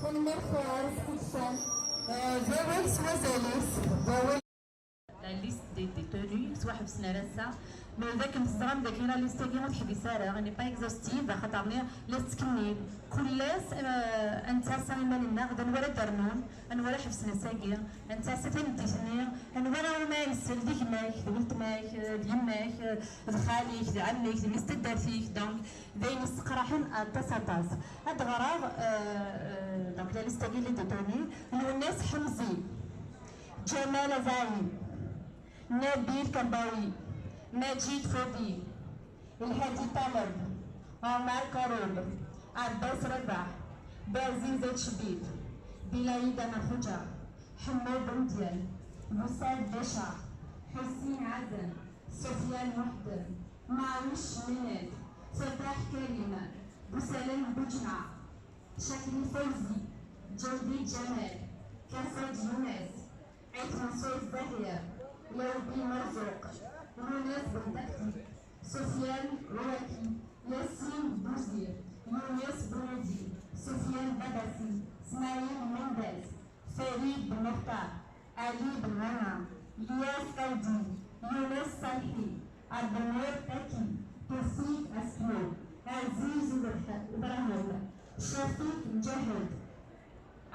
Tanemmirt ɣef usteqsi. Eh, d awal s wazal-is, d awal. La liste des détenus yettwaḥebsen ar ass-a. Ma d akken teẓram dagi, la liste-agi ur teḥbis ara, elle n'est pas exhaustive, axaṭer-nni la tettkemmil. Kul ass, eh, ad nettɛassa iman-nneɣ d anwa ara d-rnun, anwa ara ḥebsen ass-agi, ad nettɛassa tameddit-nni, anwa ara, ma nsel d gma-k, d weltma-k, eh, d yemma-k, eh, d xali-k, d ɛemmi-k, d mmi-s n taddart-ik, donc d ayen yesseqraḥen aṭas, aṭas. Ad d-ɣreɣ, eh, eh, donc la liste-agi les détenus, Lwennas Ḥemzi, Ǧamal Azaɛi, Nabil Kambawi, Maǧid Fodi, Lhadi Ṭaleb, Omar Karub, Ɛebbas Rabaḥ, Baziz Acbib, Bilaïd Amerxuǧa, Ḥemmud Umedyan, Busaid Baca, Ḥusin Ɛazem, Sufyan Muḥden, Maɛuc Minad, Fataḥ Karim, Busalam Buǧna, Cakli Fawzi, Ǧawdi Ǧamal, Kasad Yunes, Ɛid Manṣur Zahir, Lawbi Merzuq, Lwennas Bentakti, Sufyan Rouaki, Yasin Bouzir, Younes Bounidi, Sufyan Babassi, Smaïl Mendez, Farid Benmokhtar, Ali Benrana, Ilyas Kaoudi, Younes Salhi, Abdelnour Taki, Toufik Aslo, Aziz Ibrahim, Shafik Mjahid,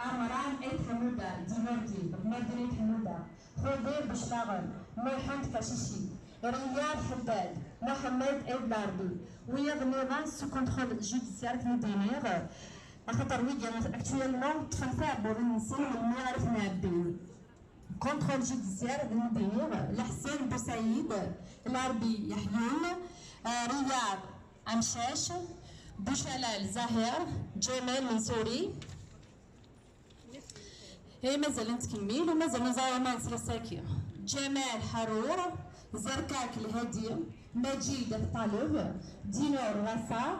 Amran Ait Hamouda, Dinardi, Mardin Ait Hamouda, Khoder Bouchlagan, Mohamed Kachichi, Riyad Haddad, Mohamed Ait Larbi, wiyaḍ nniḍen sous contrôle judiciaire, akken i d-iniɣ, axaṭer wigi actuellement ṭṭfen tiɛebbuḍin-nsen melmi ara ten-ɛebbin. Contrôle judiciaire, akken i d-iniɣ, Lḥsen Bousaïd, Larbi Yaḥyun, eh, Riyad Amcac, Bouchalal Zahir, Ǧamal Mansouri. Eh, mazal nettkemmil, u mazal neẓra aman s lassaki. Ǧamal Ḥarur, Zerkak Lhadi, Maǧid At Ṭaleb, Dinur Ɣasa,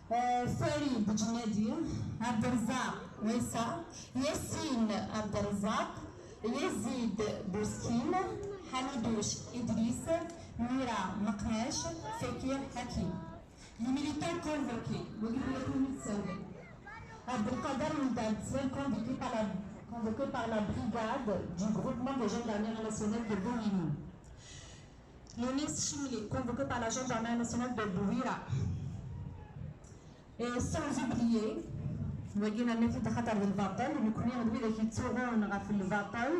eh, Farid Ǧennadi, Ɛebderreẓaq Ɛisa, Yasin Ɛebderreẓaq, Yazid Buskin, Ḥamiduc Idris, Mira Meqnac, Fakir Ḥakim. Les militaires convoqués, wagi d wid i d-ssawlen. Abdelkader Mdad, convoqué par la, convoqué par la brigade du groupement de gendarmerie nationale de Bouhini. Younis Chimli, convoqué par la gendarmerie nationale de Bouira. Et sans oublier, wagi nerna-t-id axaṭer d lbaṭel, nekkni d widak yettsuɣun ɣef lbaṭel,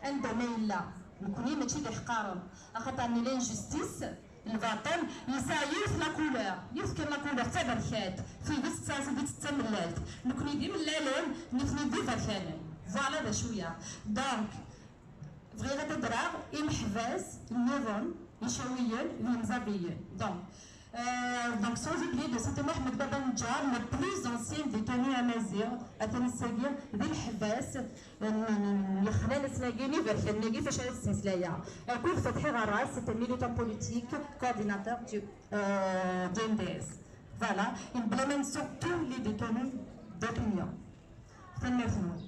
anda ma yella, nekkni mačči d iḥeqqaren, axaṭer nella injustice, lbaṭel yesɛa yiwet la couleur, yiwet kan la couleur, d taberkant, tidet d taẓidit d tamellalt. Nekkni d imellalen, nitni d iberkanen. Voilà d acu ya. Donc, bɣiɣ ad d-rreɣ imeḥbas nniḍen, icawiyen d yimẓabiyen. Donc, euh, donc, sans oublier de citer Mohamed Baba Nedjar, le plus ancien détenu amazigh, atan ass-agi d imeḥbas n, n, n yexlan ass-agi, n iberkanen-agi, fac ara d-ttmeslayeɣ. Akked Fatḥi Ɣerras, c'est un militant politique, coordinateur du, euh, du M D S. Voilà, et bla ma nsuɣ tous les détenus d'opinion. Tanemmirt-nwen.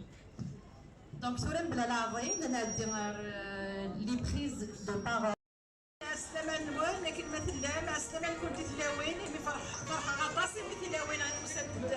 Donc, tura mebla leɛḍil, ad nɛeddi ɣer, euh, les prises de parole. Ɛeslama-nwen, akken ma tellam, ɛeslama-nkent i tlawin, imi ferḥ-, ferḥeɣ aṭas imi tilawin usant-d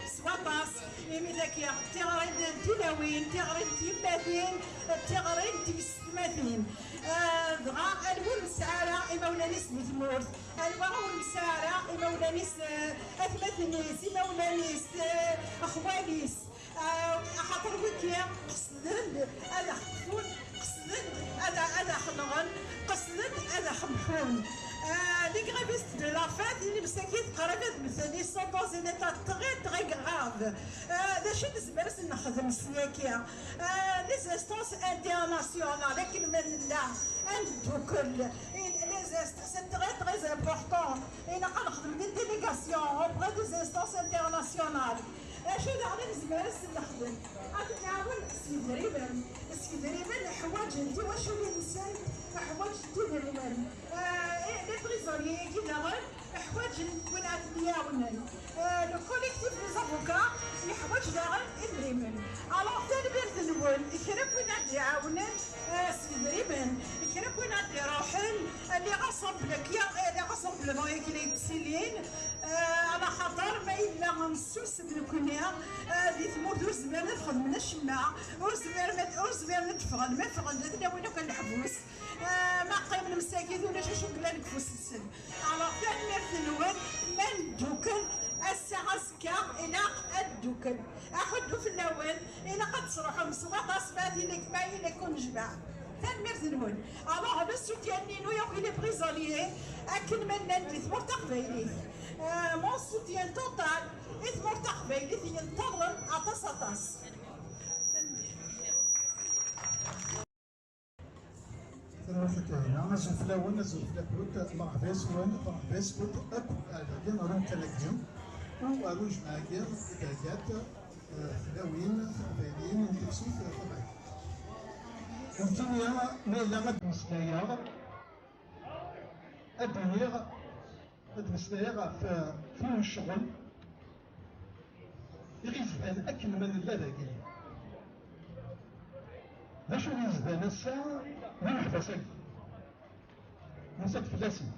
s waṭas, imi dagi d tiɣri n tilawin, tiɣri n tyemmatin, d tiɣri n tyessetmatin. Ah, dɣa anwa ur nesɛi ara imawlan-is di tmurt, anwa ur nesɛi ara imawlan-is, eh, atmaten-is, imawlan-is, eh, axwal-is. Ah, axaṭer wigi qesden-d ad aɣ-ṭṭfen, qesden-d ad, ad aɣ-nɣen, qesden-d ad aɣ-mḥun. Ah, les grévistes de la faim, tili msakit qrib ad mmten, ils sont dans un état très, très grave. Ah, d acu i nezmer ad s-nexdem s yaki? Ah, les instances internationales, akken ma nella, ad neddukel. Et les inst-, c'est très, très important. Ilaq ad nexdem des délégations auprès des instances internationales. Acu daɣen i nezmer ad s-nexdem? Ad nɛawen s yedrimen. S yedrimen ḥwaǧen tiwaculin-nsen, ḥwaǧent idrimen. Euh, et les prisonniers-agi daɣen ḥwaǧen win ad ten-iɛawnen. Euh, le collectif des avocats yeḥwaǧ daɣen idrimen. Alors, tanemmirt-nwen i kra n win ad d-iɛawnen, euh, s yedrimen, i kra n win ad d-iruḥen, euh, les rassemblements, euh, les rassemblements-agi la yettilin, euh, ala xaṭer ma yella messus nekkni, euh, di tmurt ur zmiren ad xedmen acemma, ur zmiren ad, ur zmiren ad d-ffɣen, ma ffɣen ad ten-awin akk ɣer leḥbus. Ah, ma qqimen msakit ulac acu yellan deg ufus-nsen. Alors, tanemmirt-nwen, ma neddukel, ass-a azekka ilaq ad neddukel. Aḥuddu fell-awen, ilaq ad tesruḥem s waṭas ma ad ili-, ma ili-ken jmaɛ. Tanemmirt-nwen. Alors, le soutien-inu yakk i les prisonniers akken ma llan di tmurt taqbaylit. Ah, mon soutien total i tmurt taqbaylit yenṭerren aṭas, aṭas. Tanemmirt a Kahina, azul fell-awen, azul fell-akent, merḥba yes-wen, merḥba yes-kent akk ar dagi, ar umkan-agi, u ar ujmaɛ-agi i d-theggat, eh, tlawin tiqbayliyin n tefsut tabayt. Nekkini ma yella ad d-mmeslayeɣ, ad d-iniɣ, ad d-mmeslayeɣ ɣef, eh, tin n ccɣel i ɣ-izdan akken ma nella dagi. D acu i ɣ-izdan ass-a d imeḥbas-agi? Nusa-d fell-asen.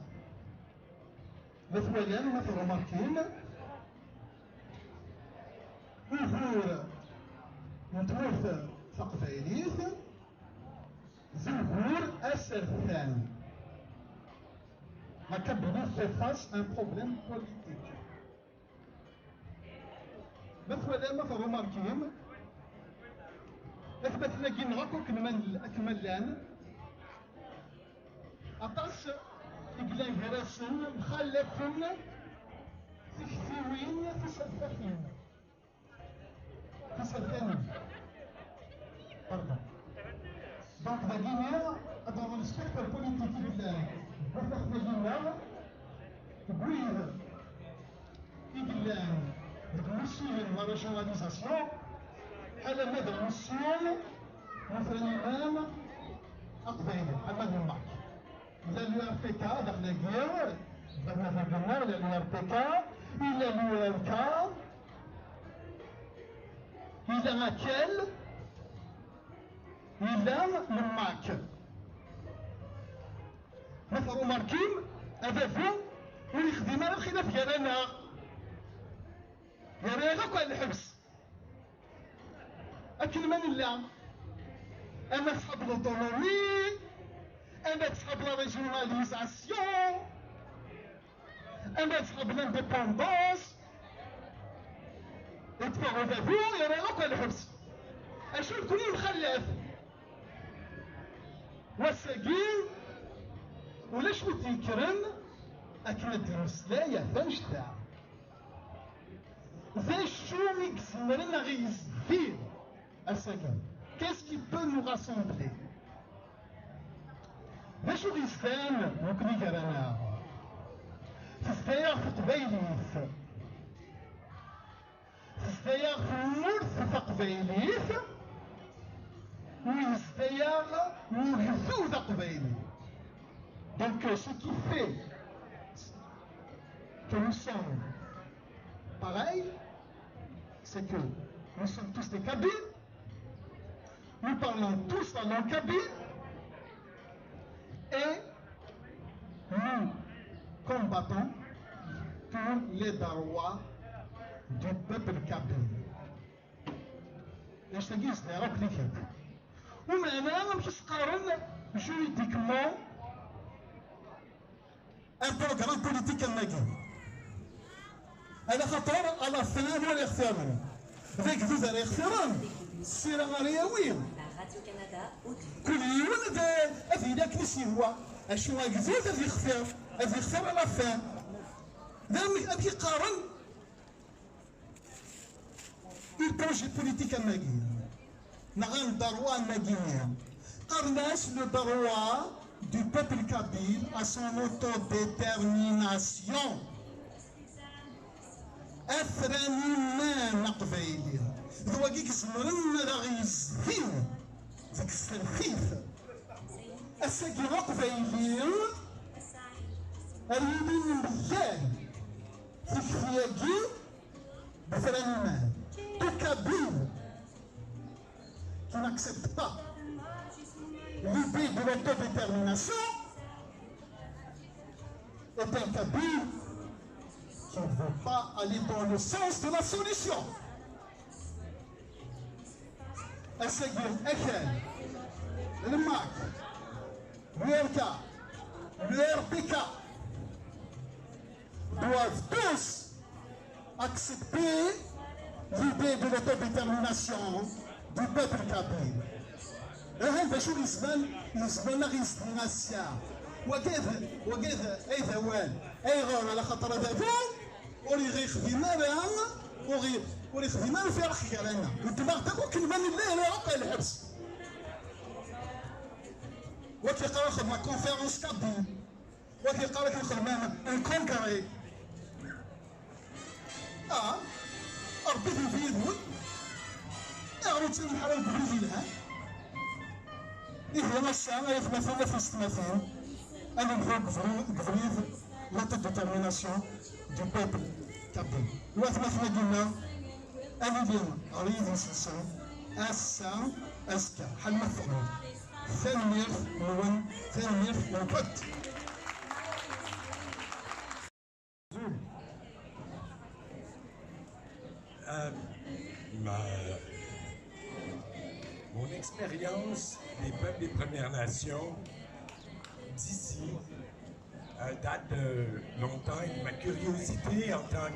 Ma twalam, ma tṛumarkim, ugur n tmurt taqbaylit d ugur asertan. La Kabylie fait face à un problème politique. Ma twalam, ma tṛumarkim, atmaten-agi-nneɣ akk akken ma, akken ma llan, aṭas i yellan gar-asen mxallafen tiktiwin tisertaxin. Tisertanin. Pardon. Donc, dagini, ad d-awḍen spectre politique i yellan deg wafaq-agi-nneɣ, deg wid i yellan deg wussilen n la régionalisation, ḥala ma d awussil n ufran imam aqbayli, Ḥamad Umak. Il a l'U R P K, daxel-agi, bernafag-nneɣ, il a l'U R P K, il a l'U R K, il a AKEL, il a le MAK. Ma tṛumarkim, adabu ur yexdim ara lxilaf gar-aneɣ. Yerra-yaɣ akk ar lḥebs. Akken ma nella, ama d ṣṣḥab l'autonomie, ama d ṣṣḥab la régionalisation, ama d ṣṣḥab l'indépendance, yeṭṭef-aɣ udabu, yerra akk ɣer lḥebs. Acu nekkni nxallaf? Wass-agi, ulac wi d-yekkren akken ad d-nemmeslay ɣef annect-a. D acu i izemren a ɣ-yezdin ass-agi? Qu'est-ce qui peut nous rassembler? D acu i ɣ-yezdan nekkni gar-aneɣ? Tezda-yaɣ teqbaylit. Tezda-yaɣ tmurt taqbaylit, u yezda-yaɣ ugdud aqbayli. Donc, euh, ce qui fait que nous sommes pareils, c'est que nous sommes tous des Kabyles, nous parlons tous la langue kabyle, et nous combattons pour les droits du peuple kabyle. Hashtag is the rock ticket. Umeɛna amek i s-qqaren juridiquement un programme politique am wagi? Ala xaṭer à la fin anwa ara ixtiren? D agdud ara ixtiren, ssira ara yawi. Kul yiwen ad, ad yili akken i s-yehwa. Acu agdud ad yextir, ad yextir à la fin. D amek, amek i qqaren? Il projet politique am wagi, neɣ un droit am wagi, qqaren-as le droit du peuple kabyle à son autodétermination. Afran iman aqbayli. D wagi i izemren ad aɣ-yezdin deg tsertit. Ass-agi aqbayli ar yili mgal tikti-agi. Befran iman. Tout Kabyle qui n'accepte pas l'idée de l'autodétermination est un Kabyle qui ne veut pas aller dans le sens de la solution. Ass-agi, akal, le MAK, le R K, le R P K doivent tous accepter l'idée de l'autodétermination du peuple kabyle. Ahan d acu yezban, yezban a ɣ-yesden ass-a. Wagi d, wagi d, ay d awal. Ayɣer? Ala xaṭer adabu ur ɣ-yexdim ara, ur ɣ-, ur yexdim ara firaq gar-aneɣ. Neddem-aɣ-d akk akken ma nella yerra akk ɣer lḥebs. Wagi yeqqar ad xedmeɣ conférence kabyle. Wagi yeqqar ad xedmeɣ un congrès. Ah, Ṛebbi d-yili yid-wen. Ayɣer ur ttruḥ ara deg ubrid yelhan? Ihi ass-a, ay atmaten, a tiyessetmatin, ad nelḥu deg ubrid, deg ubrid l'autodétermination du peuple kabyle. Watmaten-agi-nneɣ, ad nili ɣer yidis-nsen ass-a, azekka, ḥal ma teffɣen. Tanemmirt-nwen, tanemmirt-nkent. Euh, ma- mon expérience des peuples des Premières Nations d'ici, euh, date de longtemps, et ma curiosité en tant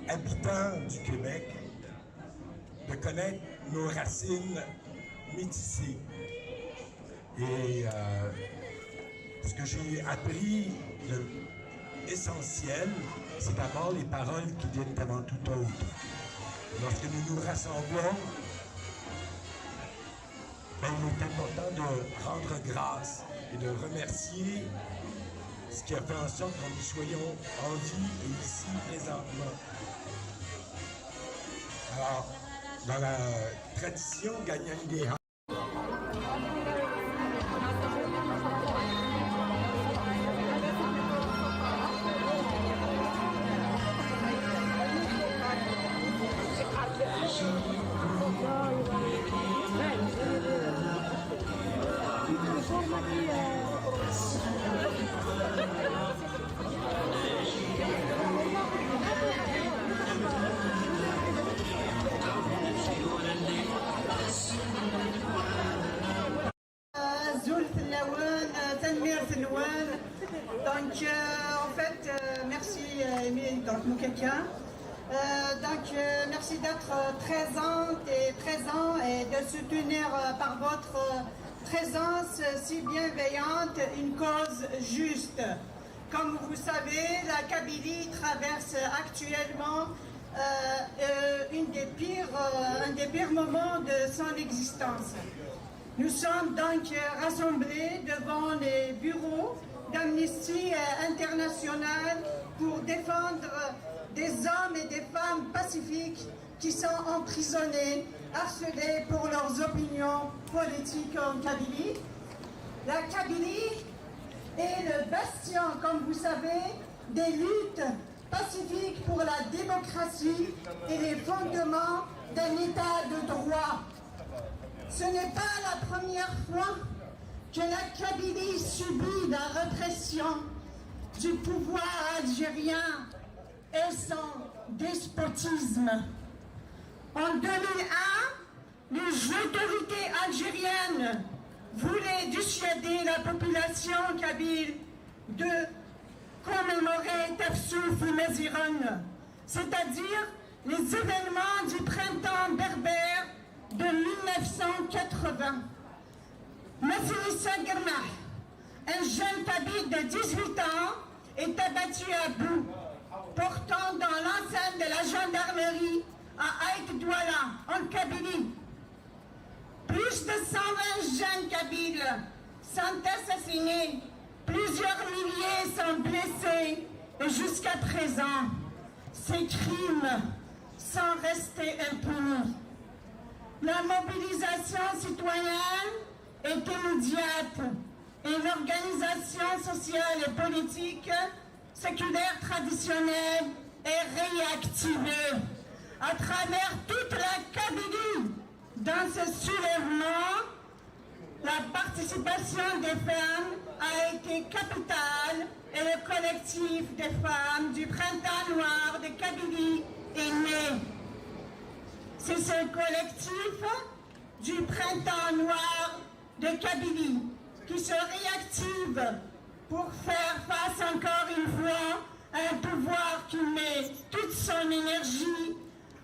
qu'habitant du Québec de connaître nos racines métissées. Et, euh, ce que j'ai appris de essentiel, c'est d'abord les paroles qui viennent avant tout autre. Lorsque nous nous rassemblons, ben, il est important de rendre grâce et de remercier ce qui a fait en sorte que nous soyons en vie et ici présentement. Alors, dans la tradition Ganyangeha, Merci Noël. Donc, euh, en fait, euh, merci euh, Émile, donc Moukaka. Euh, donc, euh, merci d'être euh, présente et présent et de soutenir euh, par votre euh, présence si bienveillante une cause juste. Comme vous savez, la Kabylie traverse actuellement euh, euh, une des pires, euh, un des pires moments de son existence. Nous sommes donc euh, rassemblés devant les bureaux d'Amnesty euh, International pour défendre des hommes et des femmes pacifiques qui sont emprisonnés, harcelés pour leurs opinions politiques en Kabylie. La Kabylie est le bastion, comme vous savez, des luttes pacifiques pour la démocratie et les fondements d'un état de droit. Ce n'est pas la première fois que la Kabylie subit la répression du pouvoir algérien et son despotisme. En deux mille un, les autorités algériennes voulaient dissuader la population kabyle de commémorer Tafsouf Maziran, c'est-à-dire les événements du printemps berbère de mille neuf cent quatre-vingts. Massili Sagermah, un jeune kabyle de dix-huit ans, est abattu à bout, portant dans l'enceinte de la gendarmerie à Aït Douala, en Kabylie. Plus de cent vingt jeunes kabyles sont assassinés, plusieurs milliers sont blessés et jusqu'à présent, ces crimes sont restés impunis. La mobilisation citoyenne est immédiate et l'organisation sociale et politique séculaire traditionnelle est réactivée à travers toute la Kabylie. Dans ce soulèvement, la participation des femmes a été capitale et le collectif des femmes du Printemps Noir de Kabylie est né. C'est ce collectif du Printemps Noir de Kabylie qui se réactive pour faire face encore une fois à un pouvoir qui met toute son énergie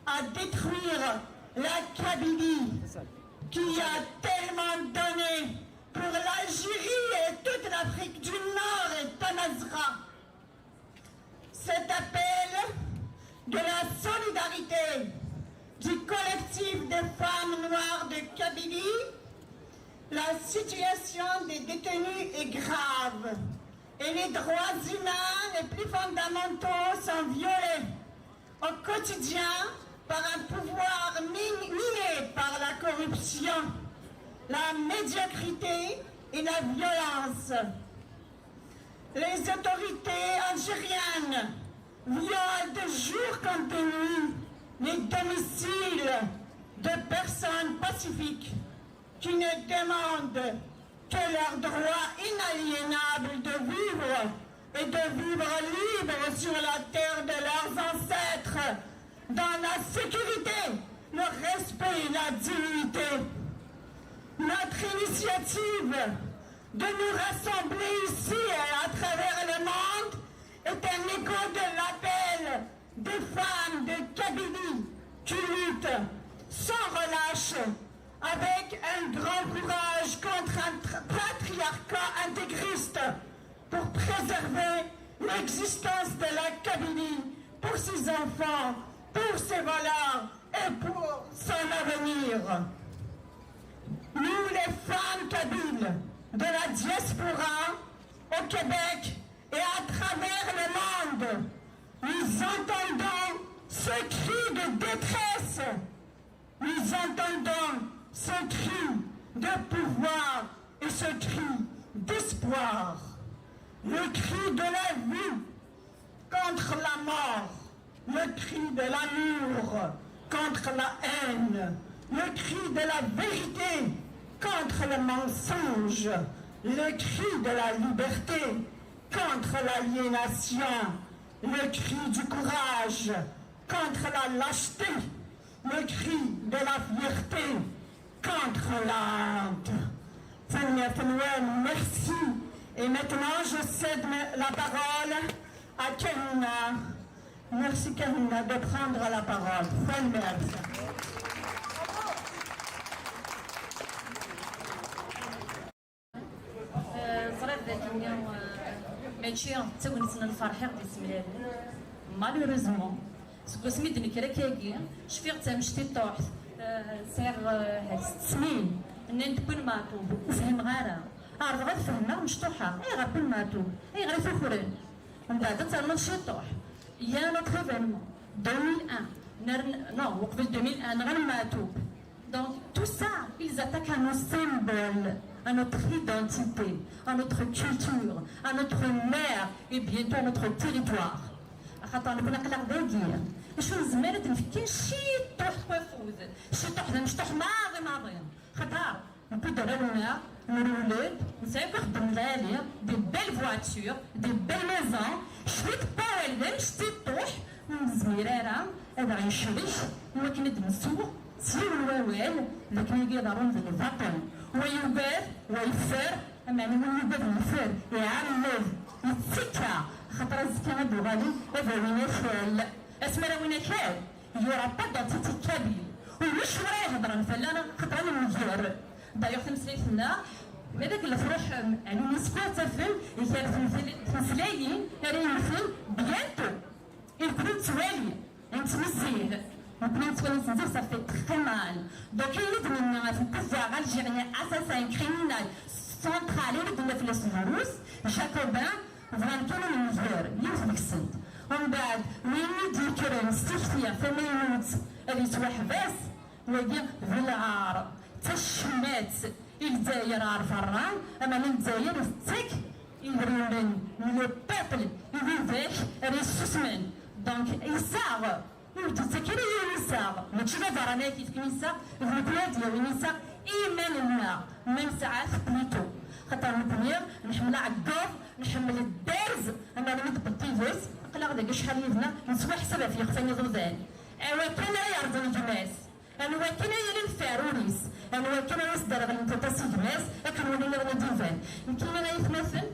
à détruire la Kabylie, qui a tellement donné pour l'Algérie et toute l'Afrique du Nord et Tamazra. Cet appel de la solidarité du collectif des femmes noires de Kabylie, la situation des détenus est grave et les droits humains les plus fondamentaux sont violés au quotidien par un pouvoir min- miné par la corruption, la médiocrité et la violence. Les autorités algériennes violent de jour comme de nuit les domiciles de personnes pacifiques qui ne demandent que leur droit inaliénable de vivre et de vivre libre sur la terre de leurs ancêtres, dans la sécurité, le respect et la dignité. Notre initiative de nous rassembler ici et à travers le monde est un écho de l'appel des femmes de Kabylie qui luttent sans relâche avec un grand courage contre un tr- patriarcat intégriste pour préserver l'existence de la Kabylie pour ses enfants, pour ses valeurs et pour son avenir. Nous, les femmes kabyles de la diaspora au Québec et à travers le monde, nous entendons ce cri de détresse. Nous entendons ce cri de pouvoir et ce cri d'espoir. Le cri de la vie contre la mort, le cri de l'amour contre la haine, le cri de la vérité contre le mensonge, le cri de la liberté contre l'aliénation, le cri du courage contre la lâcheté, le cri de la fierté contre la honte. Seigneur, Seigneur, merci. Et maintenant, je cède la parole à Kahina. Merci Kahina de prendre la parole. Tanemmirt. Ẓriɣ dakken mačči d tagnit n lferḥ i ɣ-d-yessemlalen. Malheureusement, seg wasmi d-nekker akkagi, cfiɣ d tamectiṭuḥt, sɛiɣ sett snin, nnan-d wwin Meɛtub, ur fhimeɣ ara. Ɛerḍeɣ ad fehmeɣ mecṭuḥa, ayɣer wwin Meɛtub? Ayɣer i t-ukren? Mbeɛd ad ternuḍ ciṭuḥ. Il y a un autre événement. deux mille un. Non, uqbel deux mille un, nɣan Meɛtub. Donc, tout ça, ils attaquent à nos symboles, à notre identité, à notre culture, à notre mer et bientôt à notre territoire. Axaṭer nekkni aql-aɣ dagi. Acu nezmer ad nefk kan ciṭuḥ n wafud? Ciṭuḥ d amecṭuḥ maḍi maḍi. Xaṭer, nekk d arraw-nneɣ, nrewled, nesɛa akk axeddem lɛali, des belles voitures, des belles maisons, cwiṭ n wawal d amectiṭuḥ, ur nezmir ara ad aɣ-yecrek i wakken ad d-nsuɣ s yiwen wawal d akken agi iḍerrun d lbaṭel. Wa yugad, wa yeffer, ameɛna win yugaden yeffer, iɛemmed, yettekka, axaṭer azekka ad d-uɣalen ad awin akal. Asmi ara awin akal, il y aura pas d'identité kabyle. Ulac win ara ihedren fell-aneɣ, axaṭer ad nemger. D'ailleurs, tameslayt-nneɣ, ma d akken la tṛuḥ à l'UNESCO, ad tafem gar tmeslayin ara yemmten bientôt. Irkul nettwali, nettmezzih. Nekkni nettwali nettmezzih, ça fait très mal. Donc, ayen i d-nenna ɣef le pouvoir algérien, assassin, criminel, central, ayen i d-nenna fell-as drus, jacobin, bɣan kan ad nemger, yiwet deg-sent. Umbeɛd, win i d-yekkren s tikti tamaynut ad yettwaḥbas, wagi d lɛar, d tacemmat i Lezzayer ɣer berra, ameɛna Lezzayer tettak idrimen n le peuple i widak ara yessusmen. Donc, isaɣ, ur d-yettak ara yiwen isaɣ, mačči d aberrani ara k-yefken isaɣ, d nekkni ara d-yawin isaɣ i yiman-nneɣ, ma nesɛa-t plutôt. Xaṭer nekkni nḥemmel aɛeggeḍ, nḥemmel dderz, ameɛna mi d-tewweḍ tidet, aql-aɣ dagi acḥal yid-neɣ, nettwaḥsab ɣef yixef-nni iḍudan. Awakken ara yerẓen gma-s. Anwa akken ay yellan ɣef uɛrur-is, anwa akken ara as-d-rɣlent aṭas i gma-s akken win nniḍen ad d-iban. Nekkini ay atmaten,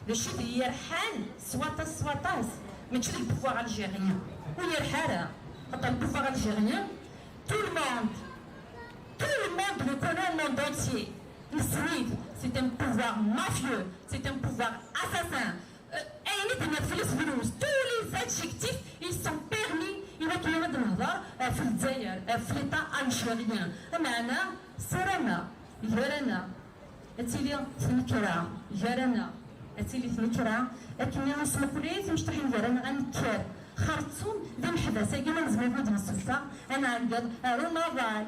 d acu i d-iyi-yerḥan s waṭas s waṭas, mačči d le pouvoir algérien, ur yerḥa ara, xaṭer le pouvoir algérien, tout le monde, tout le monde le connaît au monde entier, nessen-it, c'est un pouvoir mafieux, c'est un pouvoir assassin. Ayen i d-tenniḍ fell-as drus, tous les adjectifs, ils sont permis i wakken ad nehder ɣef Lezzayer, ɣef l'État algérien. Ameɛna, ssarameɣ, gar-aneɣ ad tili tnekra, gar-aneɣ ad tili tnekra, akken ad nesmuqel i timecṭuḥin gar-aneɣ, ad nekker. Xerṣum d ameḥbas-agi ma nezmer ad d-nessuffeɣ, ad nɛeggeḍ ar umaḍal.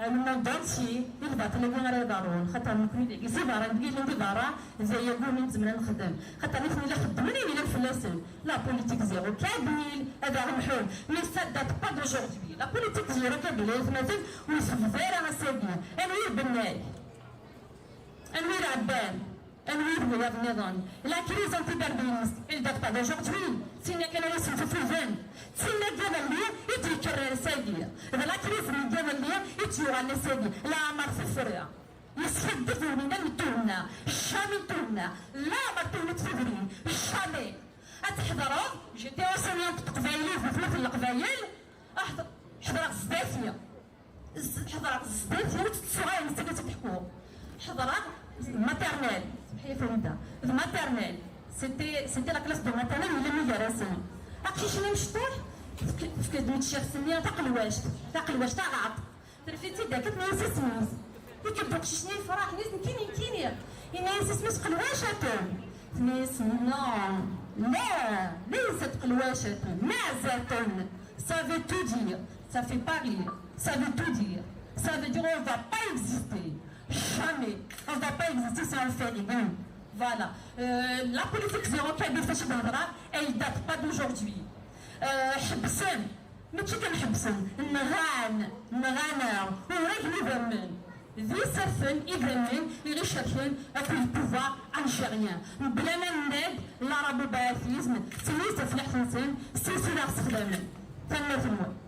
Le monde entier, i lbaṭel-agi ara iḍerrun, xaṭer nekkni dagi si berra, deg ilin di berra, d aya umi nezmer ad nexdem. Xaṭer nitni la xeddmen ayen yellan fell-asen. La politique zéro kabyle, ad aɣ-mḥun. Mais ça date pas d'aujourd'hui. La politique zéro kabyle, ay atmaten, ur tebda ara ass-agi. Anwi i ibennay? Anwi i iɛebban? Anwi d wiyaḍ nniḍen? La crise anti-kabyliste, elle date pas d'aujourd'hui. D tinna kan ara yessenfufuden. D tinna n yiḍelli i d-yekker ass-agi. D la crise n yiḍelli i d-yuɣalen ass-agi. Leɛmer tefra. Yeskaddeb win-nni n tuhenna. Jamais n tuhenna. Leɛmer tuhenna tefra. Jamais. Ad tḥedreḍ, j'étais enseignante n teqbaylit di tmurt n Leqbayel. Ḥedreɣ zdat-i. Ḥeḍreɣ zdat-i, ur tettuɣ ara netta ad tt-id-ḥkuɣ. Ḥeḍreɣ maternelle, sebḥi Farida, d maternelle. C'était, c'était la classe de maternelle, yella mi gar-asen. Aqcic-nni amecṭuḥ, tefk-, tefka-d-d ccix-nni taqelwact, taqelwact taɣaṭ. Terfed-tt-id akka, tenna-yas isem-is. Yekker-d uqcic-nni yefreḥ, yenna-yas nekkini, nekkini. Yenna-yas isem-is Qelwacaten. Tenna-yas non, la, ليست قلواشة، معزة. Ça veut tout dire, ça fait pas rire, ça veut tout dire. Ça veut dire on va pas exister. Jamais. On va pas exister si on fait rien. Voilà. Euh, la politique zéro kabyle, faci d-nehḍer, elle date pas d'aujourd'hui. Euh, ḥebsen, mačči kan ḥebsen, nɣan, nɣan-aɣ, uragen idammen. D iserten idammen i ɣ-icerken akked le pouvoir algérien. Mebla ma nenna-d l'arabobatisme, d tefleḥt-nsen, s tisura ɣ-sexdamen. Tanemmirt-nwen.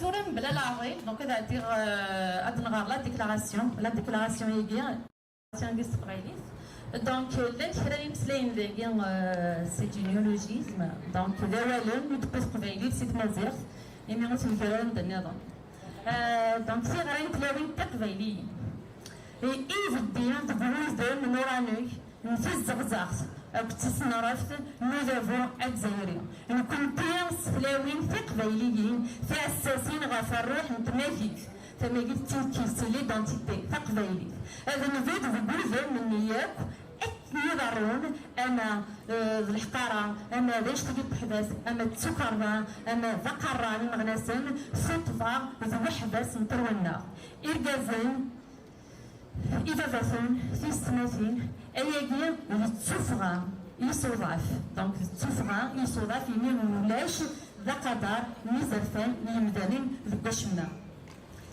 Tura Bla leɛḍil, donc ad ɛeddiɣ, euh, ad nɣer la déclaration, la déclaration-agi, déclaration-agi s teqbaylit. Donc, euh, llan kra imeslayen dagi, euh, c'est du néologisme, donc d awalen i d-tewwi teqbaylit si tmaziɣt, imi ur tmegger ara d nniḍen. Euh, donc, tiɣri n tlawin tiqbayliyin. I ibeddi deg wudem n uranek n tizzeɣzeɣt akked tesnaraft n udabu azzayri. Nekkenti s tlawin tiqbayliyin tiɛessasin ɣef rruḥ n tmagit, tamagit d timekkit, c'est l'identité taqbaylit. Ad nbedd deg wudem-nni yakk akken iḍerrun, ama, eh, d leḥqara, ama d annect-agi n weḥbas, ama d tukerḍa, ama d aqerra n imeɣnasen, tuṭṭfa d weḥbas n terwa-nneɣ. Irgazen, ibabaten, tiyessetmatin, ayagi d tuffɣa i uḍaf. Donc d tuffɣa i uḍaf, imi ulac d aqader n yizerfan n yimdanen deg wacemma.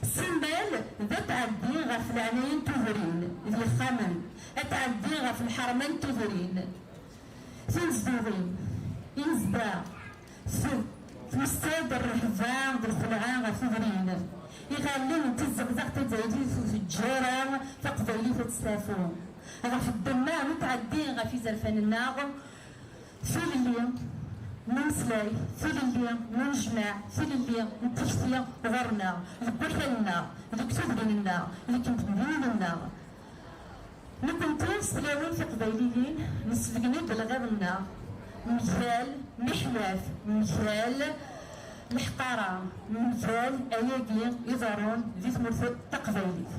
Simmal d atɛeddi ɣef leɛnaya n tudrin d yexxamen, atɛeddi ɣef lḥerma n tudrin. Tinezduɣin, inezdaɣ, s-, tmessad rrehba d lxelɛa ɣef tudrin. Iɣallen n tizzeɣzeɣt tazzayrit ur teǧǧi ara taqbaylit ad testafu. Ɣef ddemma ur tɛeddi ɣef izerfan-nneɣ, tilelli n umeslay, tilelli n unejmaɛ, tilelli n tikti ɣur-neɣ, deg wakal-nneɣ, deg tudrin-nneɣ, deg temdinin-nneɣ. Nekkenti s tlawin tiqbayliyin nesbeggen-d lɣiḍ-nneɣ mgal miḥlaf, mgal leḥqara, mgal ayagi iḍerrun di tmurt taqbaylit.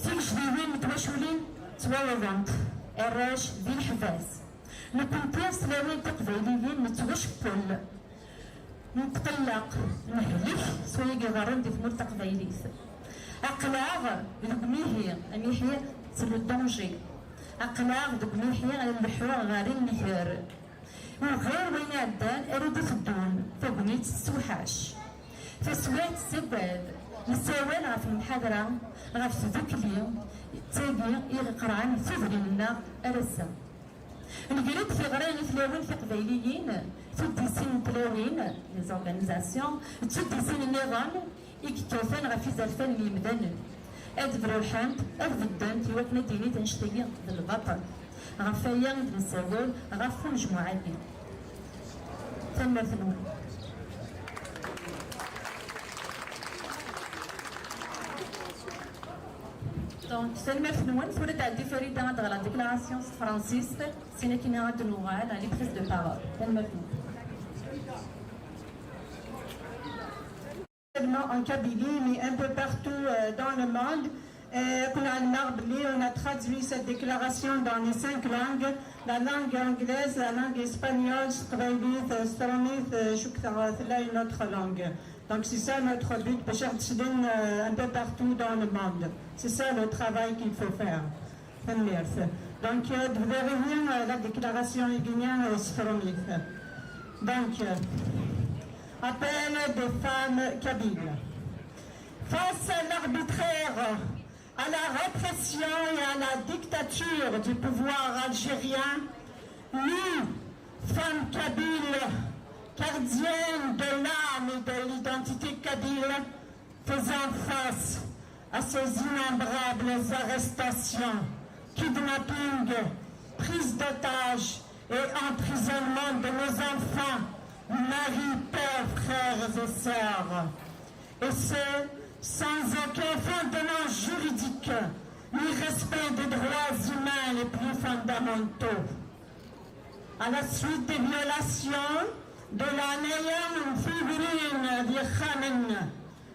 Tigejdiwin n twaculin ttwawḍent, arrac di leḥbas. Nekkenti s tlawin tiqbayliyin nettwacewwel. Netqelleq, nehlek s wayagi iḍerrun di tmurt taqbaylit. Aql-aɣ deg umihi, amihi c'est le danger. Aql-aɣ deg umihi ad nleḥḥu ɣer nnger. Ugar wayen iɛeddan ara d-iteddun, tagnit tessewḥac. Taswiɛt tessagad. Nessawal ɣef lemḥadra, ɣef tdukli, d tagi i iqerɛen tudrin-nneɣ ar ass-a. Nger-d tiɣri i tlawin tiqbayliyin, tuddisin n tlawin, les organisations, d tuddisin nniḍen i yekkaten ɣef izerfan n yimdanen. Ad bruḥent, ad beddent i wakken ad d-init annect-agi d lbaṭel. Ɣef waya i d-nessawal ɣef umejmuɛ-agi. Tanemmirt-nwen. Donc, tanemmirt-nwen, tura ad tɛeddi Farida ad tɣer la déclaration s tefransist, sin akin ad d-nuɣal à la prise de parole. Tanemmirt-nwen. Seulement en Kabylie, mais un peu partout, euh, dans le monde. Et qu'on a, on a traduit cette déclaration dans les cinq langues, la langue anglaise, la langue espagnole, s teqbaylit, euh, s tṛumit, euh, je crois, là, une autre langue. Donc c'est ça notre but, باش نتسلم, euh, un peu partout dans le monde. C'est ça le travail qu'il faut faire. Tanemmirt. Donc, euh, vous verrez bien, euh, la déclaration est bien, euh, s tṛumit. Donc, euh, appel des femmes kabyles. Face à l'arbitraire, à la répression et à la dictature du pouvoir algérien, nous, femmes kabyles, gardiennes de l'âme et de l'identité kabyle, faisant face à ces innombrables arrestations, kidnappings, prises d'otages et emprisonnement de nos enfants, maris, pères, frères et sœurs. Et ce, sans aucun fondement juridique ni respect des droits humains les plus fondamentaux. À la suite des violations de la Neyam Figurin Khamen,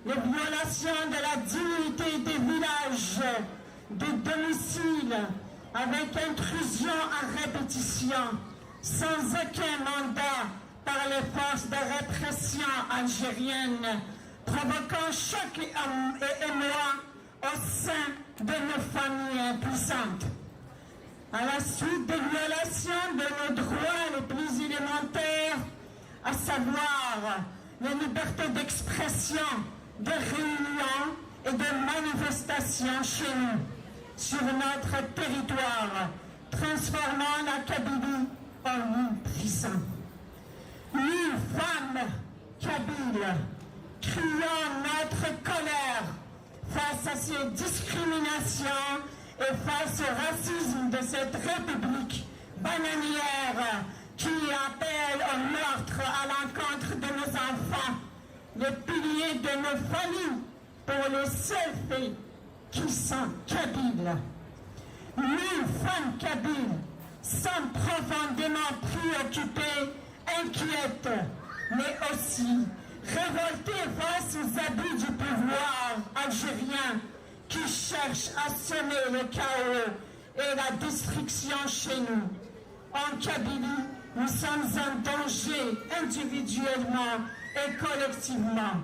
les violations de la dignité des villages, des domiciles, avec intrusion à répétition, sans aucun mandat par les forces de répression algériennes, provoquant choc et, et émoi au sein de nos familles impuissantes. À la suite des violations de nos droits les plus élémentaires, à savoir les libertés d'expression, de réunion et de manifestation chez nous, sur notre territoire, transformant la Kabylie en une prison. Nous, femmes kabyles, Criant notre colère face à ces discriminations et face au racisme de cette République bananière qui appelle au meurtre à l'encontre de nos enfants, les piliers de nos familles, pour le seul fait qu'ils sont kabyles. Nous, femmes kabyles, sommes profondément préoccupées, inquiètes, mais aussi révoltées face aux abus du pouvoir algérien qui cherche à semer le chaos et la destruction chez nous. En Kabylie, nous sommes en danger individuellement et collectivement.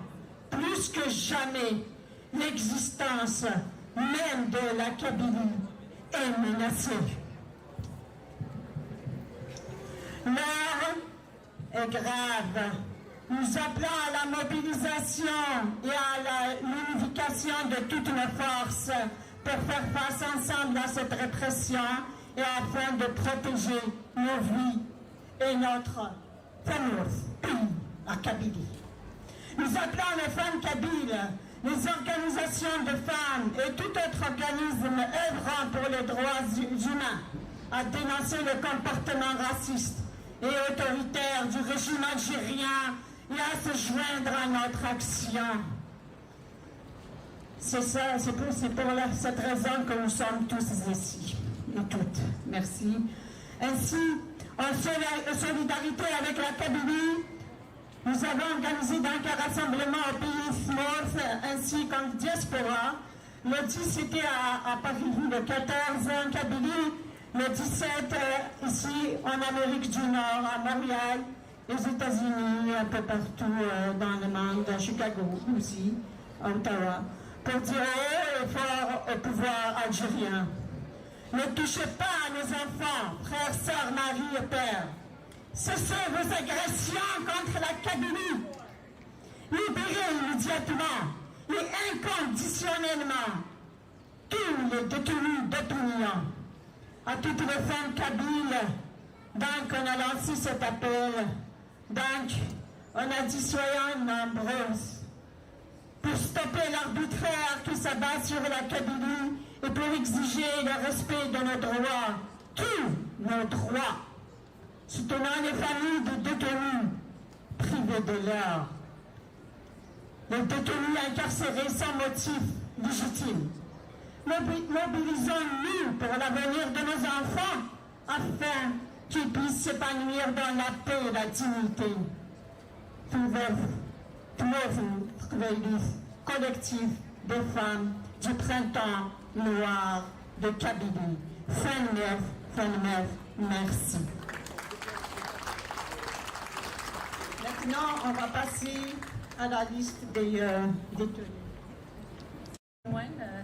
Plus que jamais, l'existence même de la Kabylie est menacée. L'heure est grave. Nous appelons à la mobilisation et à la- l'unification de toutes nos forces pour faire face ensemble à cette répression et afin de protéger nos vies et notre fameux pays, la Kabylie. Nous appelons les femmes kabyles, les organisations de femmes et tout autre organisme œuvrant pour les droits humains à dénoncer le comportement raciste et autoritaire du régime algérien et à se joindre à notre action. C'est ça, c'est pour, c'est pour la- cette raison que nous sommes tous ici et toutes. Merci. Ainsi, en sola- solidarité avec la Kabylie, nous avons organisé donc un rassemblement au pays Smurf ainsi qu'en diaspora. Le dix, c'était à, à Paris, le quatorze en Kabylie, le dix-sept, euh, ici en Amérique du Nord, à Montréal, aux États-Unis, un peu partout, euh, dans le monde, à Chicago aussi, à Ottawa, pour dire haut et fort au pouvoir algérien: ne touchez pas à nos enfants, frères, sœurs, mari et père. Cessez vos agressions contre la Kabylie. Libérez immédiatement et inconditionnellement tous les détenus d'opinion. À toutes les femmes kabyles, donc, on a lancé cet appel. Donc, on a dit: soyons nombreuses pour stopper l'arbitraire qui s'abat sur la Kabylie et pour exiger le respect de nos droits, tous nos droits. Soutenons les familles des détenus privés de leur, les détenus incarcérés sans motif légitime. Mobi- Mobilisons-nous pour l'avenir de nos enfants afin qu'ils puissent s'épanouir dans la paix et la dignité. Tmurt, tmurt n teqbaylit, collectif des femmes du printemps noir de Kabylie. Tanemmirt, tanemmirt, merci. Maintenant, on va passer à la liste des, euh, détenus.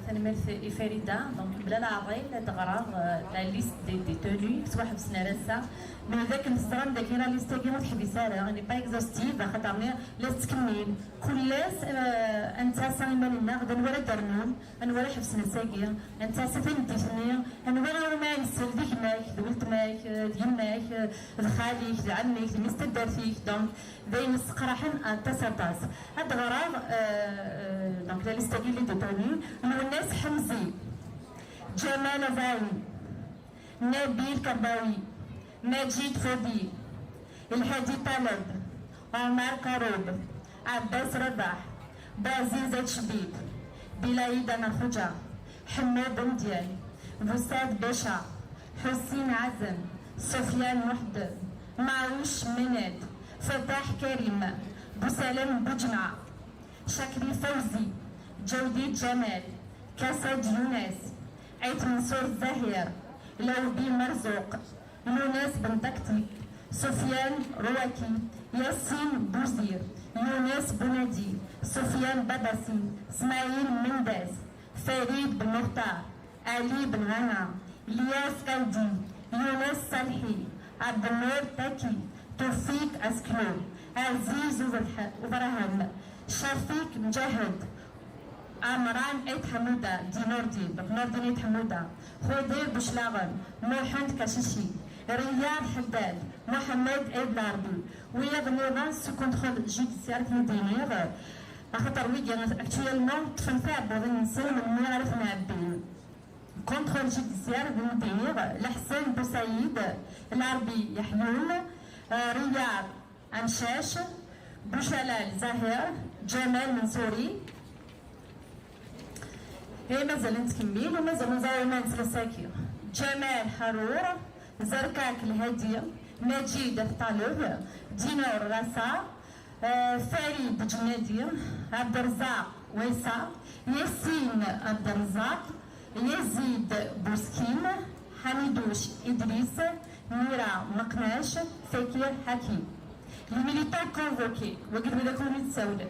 Tanemmirt i Farida. Donc, bla leɛḍil, ad d-ɣreɣ, euh, la liste des détenus yettwaḥebsen ar ass-a. Mais d akken teẓram dagi, la liste-agi ur teḥbis ara, elle n'est pas exhaustive, axaṭer la tettkemmil. Kul ass, euh, ad nettɛassa iman-nneɣ d anwa ara d-rnun, anwa ara ḥebsen ass-agi, ad nettɛassa tameddit-nni, anwa ara ɣur-neɣ ad nsel, d gma-k, d weltma-k, euh, d yemma-k, euh, d xali-k, d ɛemmi-k, d mmi-s n taddart-ik. Donc, d ayen yesseqraḥen aṭas, aṭas. Ad d-ɣreɣ, euh, euh, donc, la liste-agi n les détenus: Lwennas Ḥemzi, Ǧamal Aẓawi, Nabil Kabawi, Maǧid Fodi, Lhadi Ṭaleb, Omar Karoub, Ɛebbas Rabaḥ, Buɛziz Acbib, Bilaïd Anaxuǧa, Ḥemmud Mdyan, Busad Baca, Ḥusin Ɛazem, Sufyan Muḥded, Maɛuc Menad, Fatah Karim, Busalam Buǧemɛa, Cakri Fawzi, Ǧawdi Ǧamal, Kasad Yunes, Ɛit Mensur Zahir, Lawbi Merzuq, Yunes Ben Taktik, Sufyan Rouaki, Yassin Bouzir, Yunes Bounadi, Sufyan Babassi, Smaïl Mendes, Farid Ben Mokhtar, Ali Ben Ghana, Ilyas Kaoudi, Younes Salhi, Abdelnour Taki, Toufik Asklo, Aziz Oubrah-, Oubrahim, Shafik Mjahid, Amran Ait Hamouda, di Nourdine, donc Nourdine Ait Hamouda, Khudir Bouchlaouen, Mohand Kachichi, Riyad Haddad, Mohamed Ait Larbi, wiyaḍ nniḍen sous contrôle judiciaire, akken i d-iniɣ, Axaṭer wigi actuellement ṭṭfen tiɛebbuḍin-nsen melmi ara ten-ɛebbin. Contrôle judiciaire d-nniɣ, Leḥsen Busaïd, Larbi Yaḥyun, euh, Riyad Amcac, Bucalal Zahir, Ǧamal Mensouri. Eh, mazal nettkemmil u mazal neẓra aman s lsaki. Ǧamal Ḥarur, Zerkak Lhadi, Maǧid At Ṭaleb, Dinur Rasa, eh, Farid Ǧennadi, Ɛebderrezzaq Waysa, Yasin Ɛebderrezzaq, Yazid Buskin, Ḥamiduc Idris, Mira Meqnac, Fakir Ḥakim. Les militants convoqués, wagi d widak umi d-ssawlen.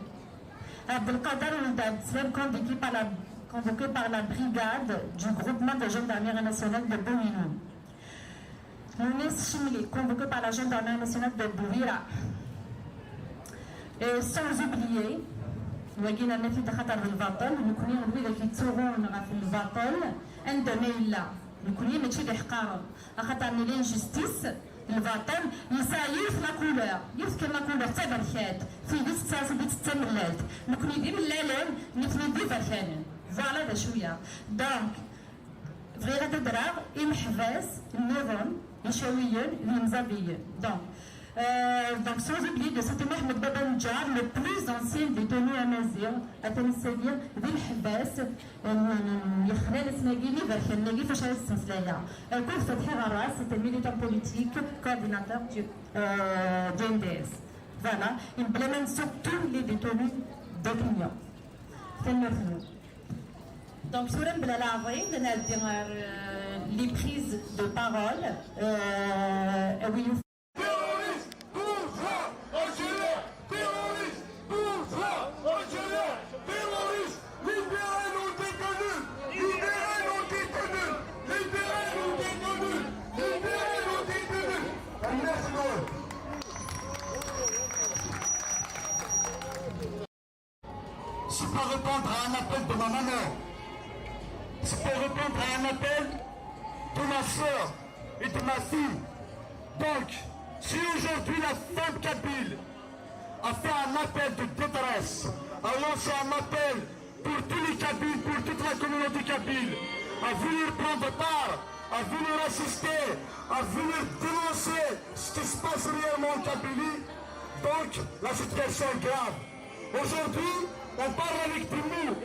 Abdelkader Ould Abdeslam, convoqué par la, convoqué par la brigade du groupement de gendarmerie nationale de Bouminoun. Younes Chimli, convoqué par la gendarmerie nationale de Bouira. Et sans oublier, wagi nerna-t-id axaṭer d lbaṭel, nekkni d widak yettsuɣun ɣef lbaṭel, anda ma yella, nekkni mačči d iḥeqqaren, axaṭer nella injustice, lbaṭel yesɛa yiwet la couleur, yiwet kan la couleur, d taberkant, tidet d taẓidit d tamellalt, nekkni d imellalen, nitni d iberkanen. Voilà d acu ya. Donc, bɣiɣ ad d-rreɣ imeḥbas nniḍen, icawiyen d yimẓabiyen. Donc, euh, donc, sans oublier de Sidi Mohamed Baba Nedjar, le plus ancien détenu amazigh, atan ass-agi d imeḥbas, euh, n, n, n yexlan asnagi n iberkanen-agi, fac ara ttmeslayeɣ. Euh, Kut Fethi Ɣerras, c'est un militant politique, coordinateur du, euh, du M D S. Voilà, et vraiment surtout les détenus d'opinion. Tanemmirt-nwen. Donc, tura mebla leɛḍil, nɛeddi ɣer, euh, les prises de parole. Euh, awi yuf- Terroriste, bouge-toi, Algérien. Terroriste, bouge-toi, Algérien. Terroriste, libérez nos détenus. Libérez nos détenus. Libérez nos détenus. Libérez nos détenus. Merci. C'est pour répondre à un appel de ma maman. C'est pour répondre à un appel de ma sœur et de ma fille. Donc, si aujourd'hui la femme kabyle a fait un appel de détresse, a lancé un appel pour tous les Kabyles, pour toute la communauté kabyle, à venir prendre part, à venir assister, à venir dénoncer ce qui se passe réellement en Kabylie, donc la situation est grave. Aujourd'hui, on parle avec des mots,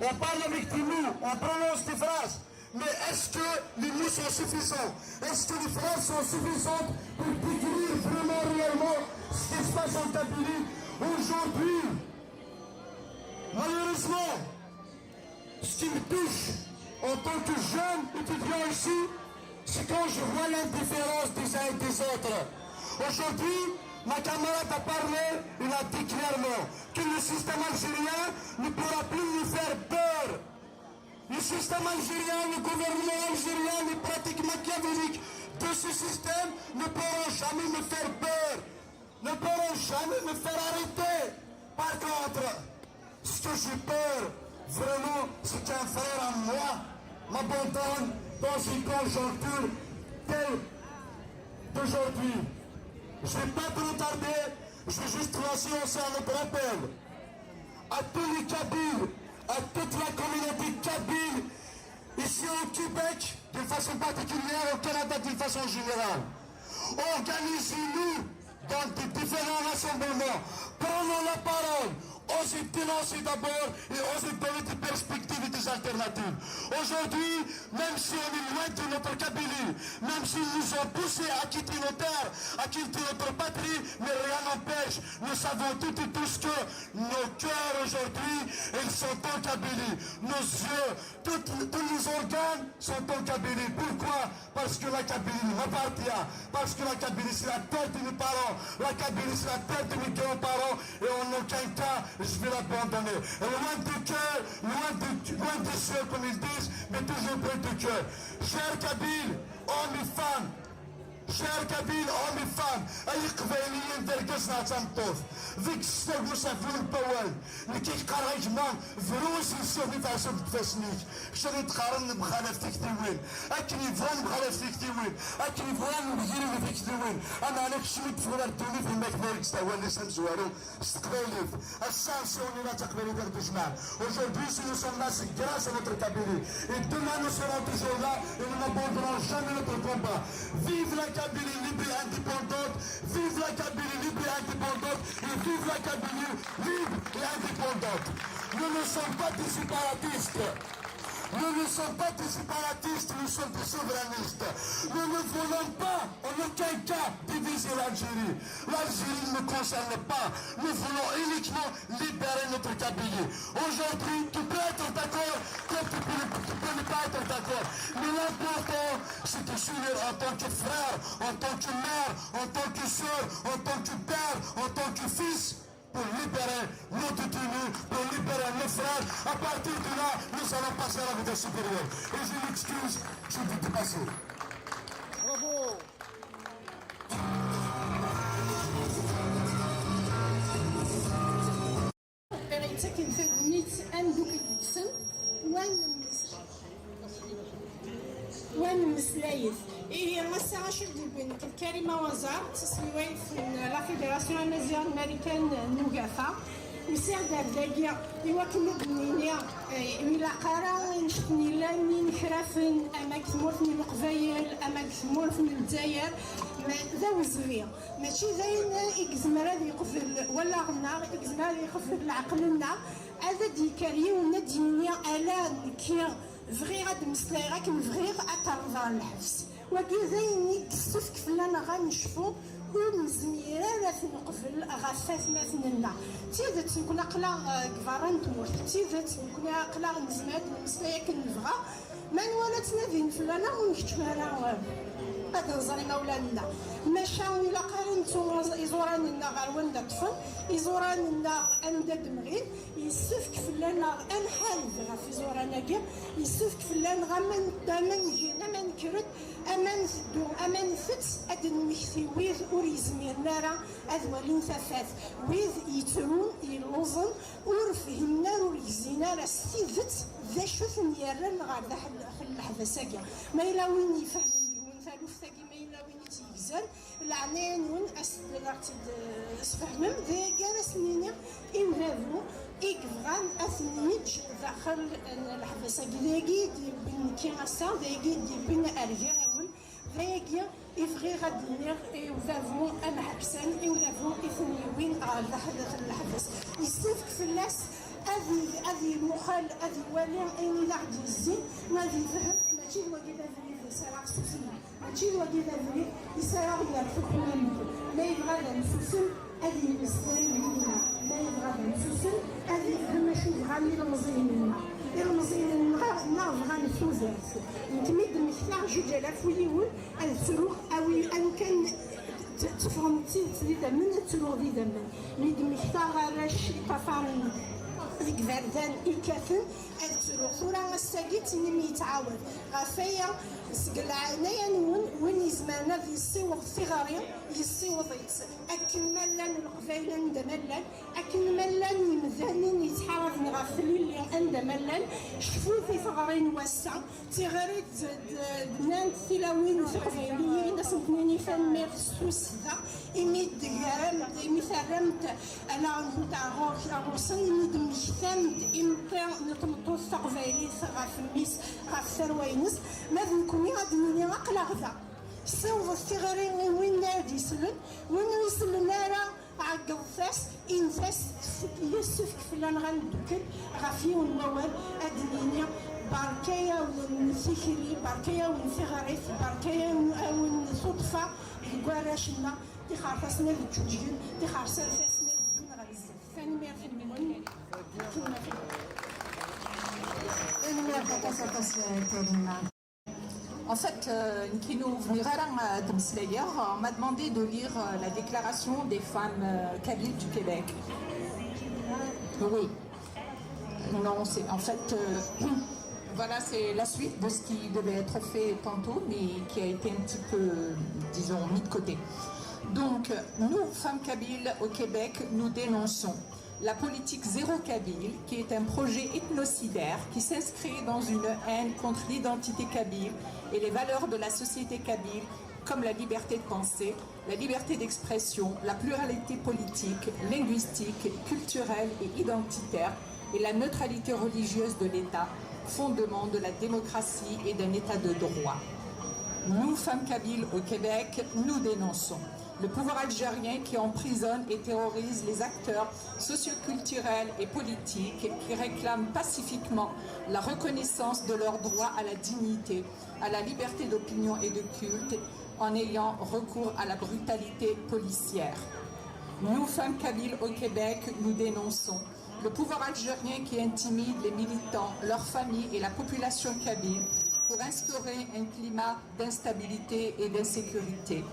on parle avec des mots, on prononce des phrases, mais est-ce que les mots sont suffisants? Est-ce que les phrases sont suffisantes pour décrire vraiment, réellement ce qui se passe en Kabylie aujourd'hui? Malheureusement, ce qui me touche en tant que jeune étudiant ici, c'est quand je vois l'indifférence des uns et des autres. Aujourd'hui, ma camarade a parlé, il a dit clairement que le système algérien ne pourra plus nous faire peur. Le système algérien, le gouvernement algérien, les pratiques machiavéliques de ce système ne pourront jamais me faire peur, ne pourront jamais me faire arrêter. Par contre, ce que j'ai peur, vraiment, c'est qu'un frère à moi m'abandonne dans une conjoncture telle d'aujourd'hui. Je ne vais pas trop tarder, je vais juste lancer aussi un autre appel à tous les Kabyles, à toute la communauté kabyle, ici au Québec, d'une façon particulière, au Canada d'une façon générale. Organisez-nous dans des différents rassemblements. Prenons la parole. Osez dénoncer d'abord et osez donner des perspectives et des alternatives. Aujourd'hui, même si on est loin de notre Kabylie, même s'ils nous ont poussés à quitter nos terres, à quitter notre patrie, mais rien n'empêche, nous savons toutes et tous que nos cœurs aujourd'hui, ils sont en Kabylie. Nos yeux, tous, tous les organes sont en Kabylie. Pourquoi? Parce que la Kabylie m'appartient. Parce que la Kabylie, c'est la terre de mes parents. La Kabylie, c'est la terre de mes grands-parents. Et en aucun cas, je vais l'abandonner. Loin du cœur, loin de, loin des yeux, comme ils disent, mais toujours près du cœur. Chers Kabyles, hommes et femmes, Chers Kabyles, hommes et femmes, ay iqbayliyen, d argaz neɣ d tameṭṭut, deg s tagut ɣef yiwen n wawal, nekk i k-qqareɣ a gma, bru i s-yessawel i tɛeṣṣubt deg ifassen-ik, kečč ad d-qqaren nemxalaf tiktiwin, akken yebɣu nemxalaf tiktiwin, akken yebɣu nemgiri di tiktiwin, ameɛna kečč mi d-teffɣeḍ ar ddunit, yemma-k ma yeǧǧ-d awal-is amezwaru, s teqbaylit. Ass-a, si on est là, taqbaylit i ɣ-d-ijemɛen. Aujourd'hui, si nous sommes là, c'est grâce à notre Kabylie. Et demain, nous serons toujours là et nous n'abandonnerons jamais notre combat. Vive la Kabylie libre et indépendante. Vive la Kabylie libre et indépendante. Et vive la Kabylie libre et indépendante. Nous ne sommes pas des séparatistes. Nous ne sommes pas des séparatistes, nous sommes des souverainistes. Nous ne voulons pas, en aucun cas, diviser l'Algérie. L'Algérie ne nous concerne pas. Nous voulons uniquement libérer notre Kabylie. Aujourd'hui, tu peux être d'accord comme tu peux, tu peux ne pas être d'accord. Mais l'important, c'est de s'unir en tant que frère, en tant que mère, en tant que sœur, en tant que père, en tant que fils, pour libérer nos détenus, pour libérer nos frères. À partir de là, nous allons passer à la vitesse supérieure. Et je m'excuse, je vais dépasser. Bravo. Yettakken tagnit ad ndukkel deg-sen, wa nemmeslay. Wa nemmeslay-it. Ihi ass-a acu d-yewwin nekk d Karima Wazar, d taselwayt n la Fédération Amaziɣ Américaine n ugafa. Usiɣ-d ar dagi i wakken ad d-nini, eh, ur ilaq ara annect-en yellan inekrafen ama deg tmurt n Leqbayel ama deg tmurt n Lezzayer, ma d awezɣi. Mačči d ayen i yezmer ad yeqbel wallaɣ-nneɣ, i yezmer ad yeqbel leɛqel-nneɣ, ad d-yekker yiwen ad d-yini ala nekki bɣiɣ ad d-mmeslayeɣ akken bɣiɣ, ad terreḍ ɣer lḥebs. Wagi d ayen i yessefk fell-aneɣ ad necfu, ur nezmir ara ad t-neqbel ɣef watmaten-nneɣ. D tidet, nekkni aql-aɣ, eh, deg berra n tmurt, d tidet, nekkni aql-aɣ nezmer ad d-nemmeslay akken nebɣa, ma nwala ttnadin fell-aneɣ, ur nkeččem ara, eh, ad nẓer imawlan-nneɣ. Maca ur ilaq ara nettu iẓuran-nneɣ ɣer wanda ṭṭfen. Iẓuran-nneɣ anda d-mɣin, yessefk fell-aneɣ ad nḥareb ɣef iẓuran-agi, yessefk fell-aneɣ ama n-, ama ngen, ama nekker-d, ama nteddu, ama ntett, ad d-nemmekti wid ur yezmiren ara ad walin tafat, wid yettrun, yelluẓen, ur fhimen ara, ur gzin ara s tidet d acu ten-yerran ɣer daxel leḥbas-agi. Ma yella win ifehmen deg-wen taluft-agi, ma yella win i tt-yegzan, leɛnaya-nwen, as-, ad aɣ-tt-id-sfehmem. D ayagi ara s-nini i udabu i yebɣan ad ten-yeǧǧ daxel n leḥbas-agi. D ayagi i d-yewwin nekki ass-a, d ayagi i d-yewwin ar gar-awen, d ayagi i bɣiɣ ad d-iniɣ i udabu ameḥbsan, i udabu i ten-yewwin ɣer daxel n leḥbas. Yessefk fell-as ad i-, ad imuqel, ad iwali ayen i d aɣ-d-yezzin, u ad ifhem mačči d wagi d abrid i s ara ɣ-susmen. Mačči d wagi d abrid i s ara ɣ-yerfed ḥemmam-nni. Ma yebɣa ad nsusem, ad yemmeslay yid-neɣ. Ma yebɣa ad nsusem, ad yefhem acu bɣan ilemẓiyen-nneɣ. Ilemẓiyen-nneɣ neɣ bɣan tudert. Nekk mi d-mmektaɣ juǧ alaf u yiwen, ad ttruɣ, awi, awi kan t-, teffɣen d tidet d idammen, ad ttruɣ d idammen. Mi d-mmektaɣ arrac iṭafaren deg iberdan ikkaten, ad ttruɣ. Tura ass-agi ttini-m yettɛawad. Ɣef waya, seg leɛnaya-nwen, win izemren ad yessiweḍ tiɣri, yessiweḍ-itt. Akken ma llan Leqbayel anda ma llan, akken ma llan yimdanen yettḥaraben ɣef tlelli anda ma llan, cfut i teɣri n wass-a. Tiɣri d, d, d, nnan-d tilawin tiqbayliyin, ad sent-nini tanemmirt s tussda, imi d-tegaram-d, imi terram-d alaɣ-nkent ar ɣur-, ar ɣur-sen, imi d-temmektam-d imeṭṭi n tmeṭṭut taqbaylit ɣef mmi-s, ɣef tarwa-ines. Ma d nekkni ad d-nini aql-aɣ da. Ssiwḍet tiɣri i win ara d-isellen, win ur isellen ara, ɛeggḍet-as, init-as, yessefk fell-aneɣ ad neddukel ɣef yiwen n wawal, ad d-nini: berka-yawen tikli, berka-yawen tiɣrit, berka-yawen tuṭṭfa deg warrac-nneɣ, tixerṣasin ad ǧǧuǧgen, tixerṣasin ad ddun ɣer zdat. Tanemmirt-nwen. Tanemmirt aṭas, aṭas, Karima. En fait, euh, nekkini ur bɣiɣ ara ad mmeslayeɣ, on m'a demandé de lire, euh, la déclaration des femmes, euh, kabyles du Québec. Oui. Non, c'est, en fait, euh, Voilà, c'est la suite de ce qui devait être fait tantôt, mais qui a été un petit peu, disons, mis de côté. Donc, nous, femmes kabyles au Québec, nous dénonçons la politique zéro kabyle, qui est un projet ethnocidaire qui s'inscrit dans une haine contre l'identité kabyle et les valeurs de la société kabyle, comme la liberté de pensée, la liberté d'expression, la pluralité politique, linguistique, culturelle et identitaire, et la neutralité religieuse de l'État, fondement de la démocratie et d'un État de droit. Nous, femmes kabyles au Québec, nous dénonçons le pouvoir algérien qui emprisonne et terrorise les acteurs socioculturels et politiques qui réclament pacifiquement la reconnaissance de leur droit à la dignité, à la liberté d'opinion et de culte, en ayant recours à la brutalité policière. Nous, femmes kabyles au Québec, nous dénonçons le pouvoir algérien qui intimide les militants, leurs familles et la population kabyle pour instaurer un climat d'instabilité et d'insécurité.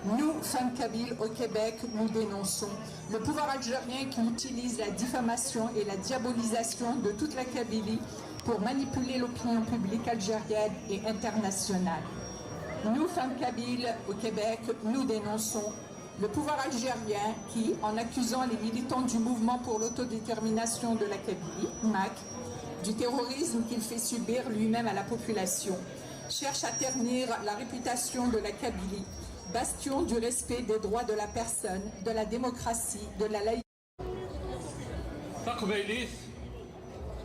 Nous, femmes kabyles au Québec, nous dénonçons le pouvoir algérien qui utilise la diffamation et la diabolisation de toute la Kabylie pour manipuler l'opinion publique algérienne et internationale. Nous, femmes kabyles au Québec, nous dénonçons le pouvoir algérien qui, en accusant les militants du mouvement pour l'autodétermination de la Kabylie, mac, du terrorisme qu'il fait subir lui-même à la population, cherche à ternir la réputation de la Kabylie, bastion du respect des droits de la personne, de la démocratie, de la laïcité. Taqbaylit,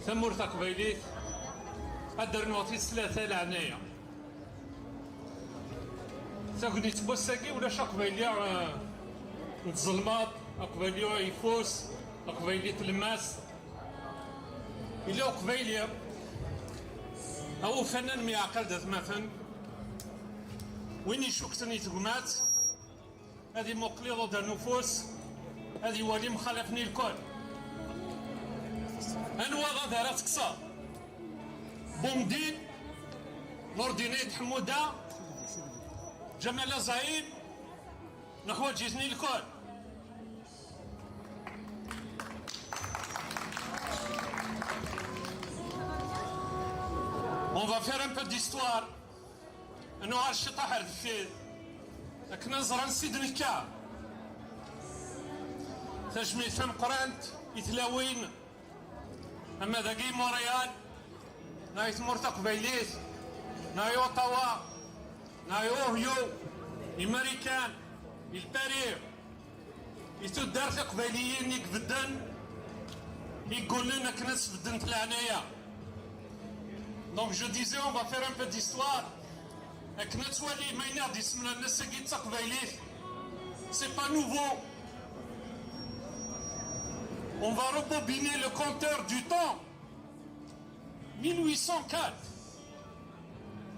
tamurt taqbaylit, ad d-rnuɣ tis tlata leɛnaya. Tagnit n wass-agi ulac aqbayli, eh, n tzelmaḍ, aqbayli ayeffus, aqbayli n tlemmast. Yella uqbayli awufan mi yeɛqel d atmaten, win icukkten i tegmat, ad imuqel iḍudan ufus, ad iwali mxalaf-nni lkul. Anwa ɣad ara tekkseḍ? Bumdin, Nurdin Ayt Ḥemmuda, Ǧamal Azaim, neḥwaǧ-iten lkul. On va faire un peu d'histoire. Ad nuɣal ciṭaḥ ar deffir akken ad ẓren si d-nekka. Tajmilt tameqqrant i tlawin ama dagi i Montréal, neɣ i tmurt taqbaylit, neɣ i Ottawa, neɣ i Ohio, i Marikan, i Lpari, i tuddar tiqbayliyin i ibedden, i yeggulen akken ad sbeddent leɛnaya. Donc je disais, on va faire un peu d'histoire. Akken ad twalim ayen i ɣ-d-issemlan ass-agi d taqbaylit, c'est pas nouveau. On va rebobiner le compteur du temps. Mille huit cent quatre.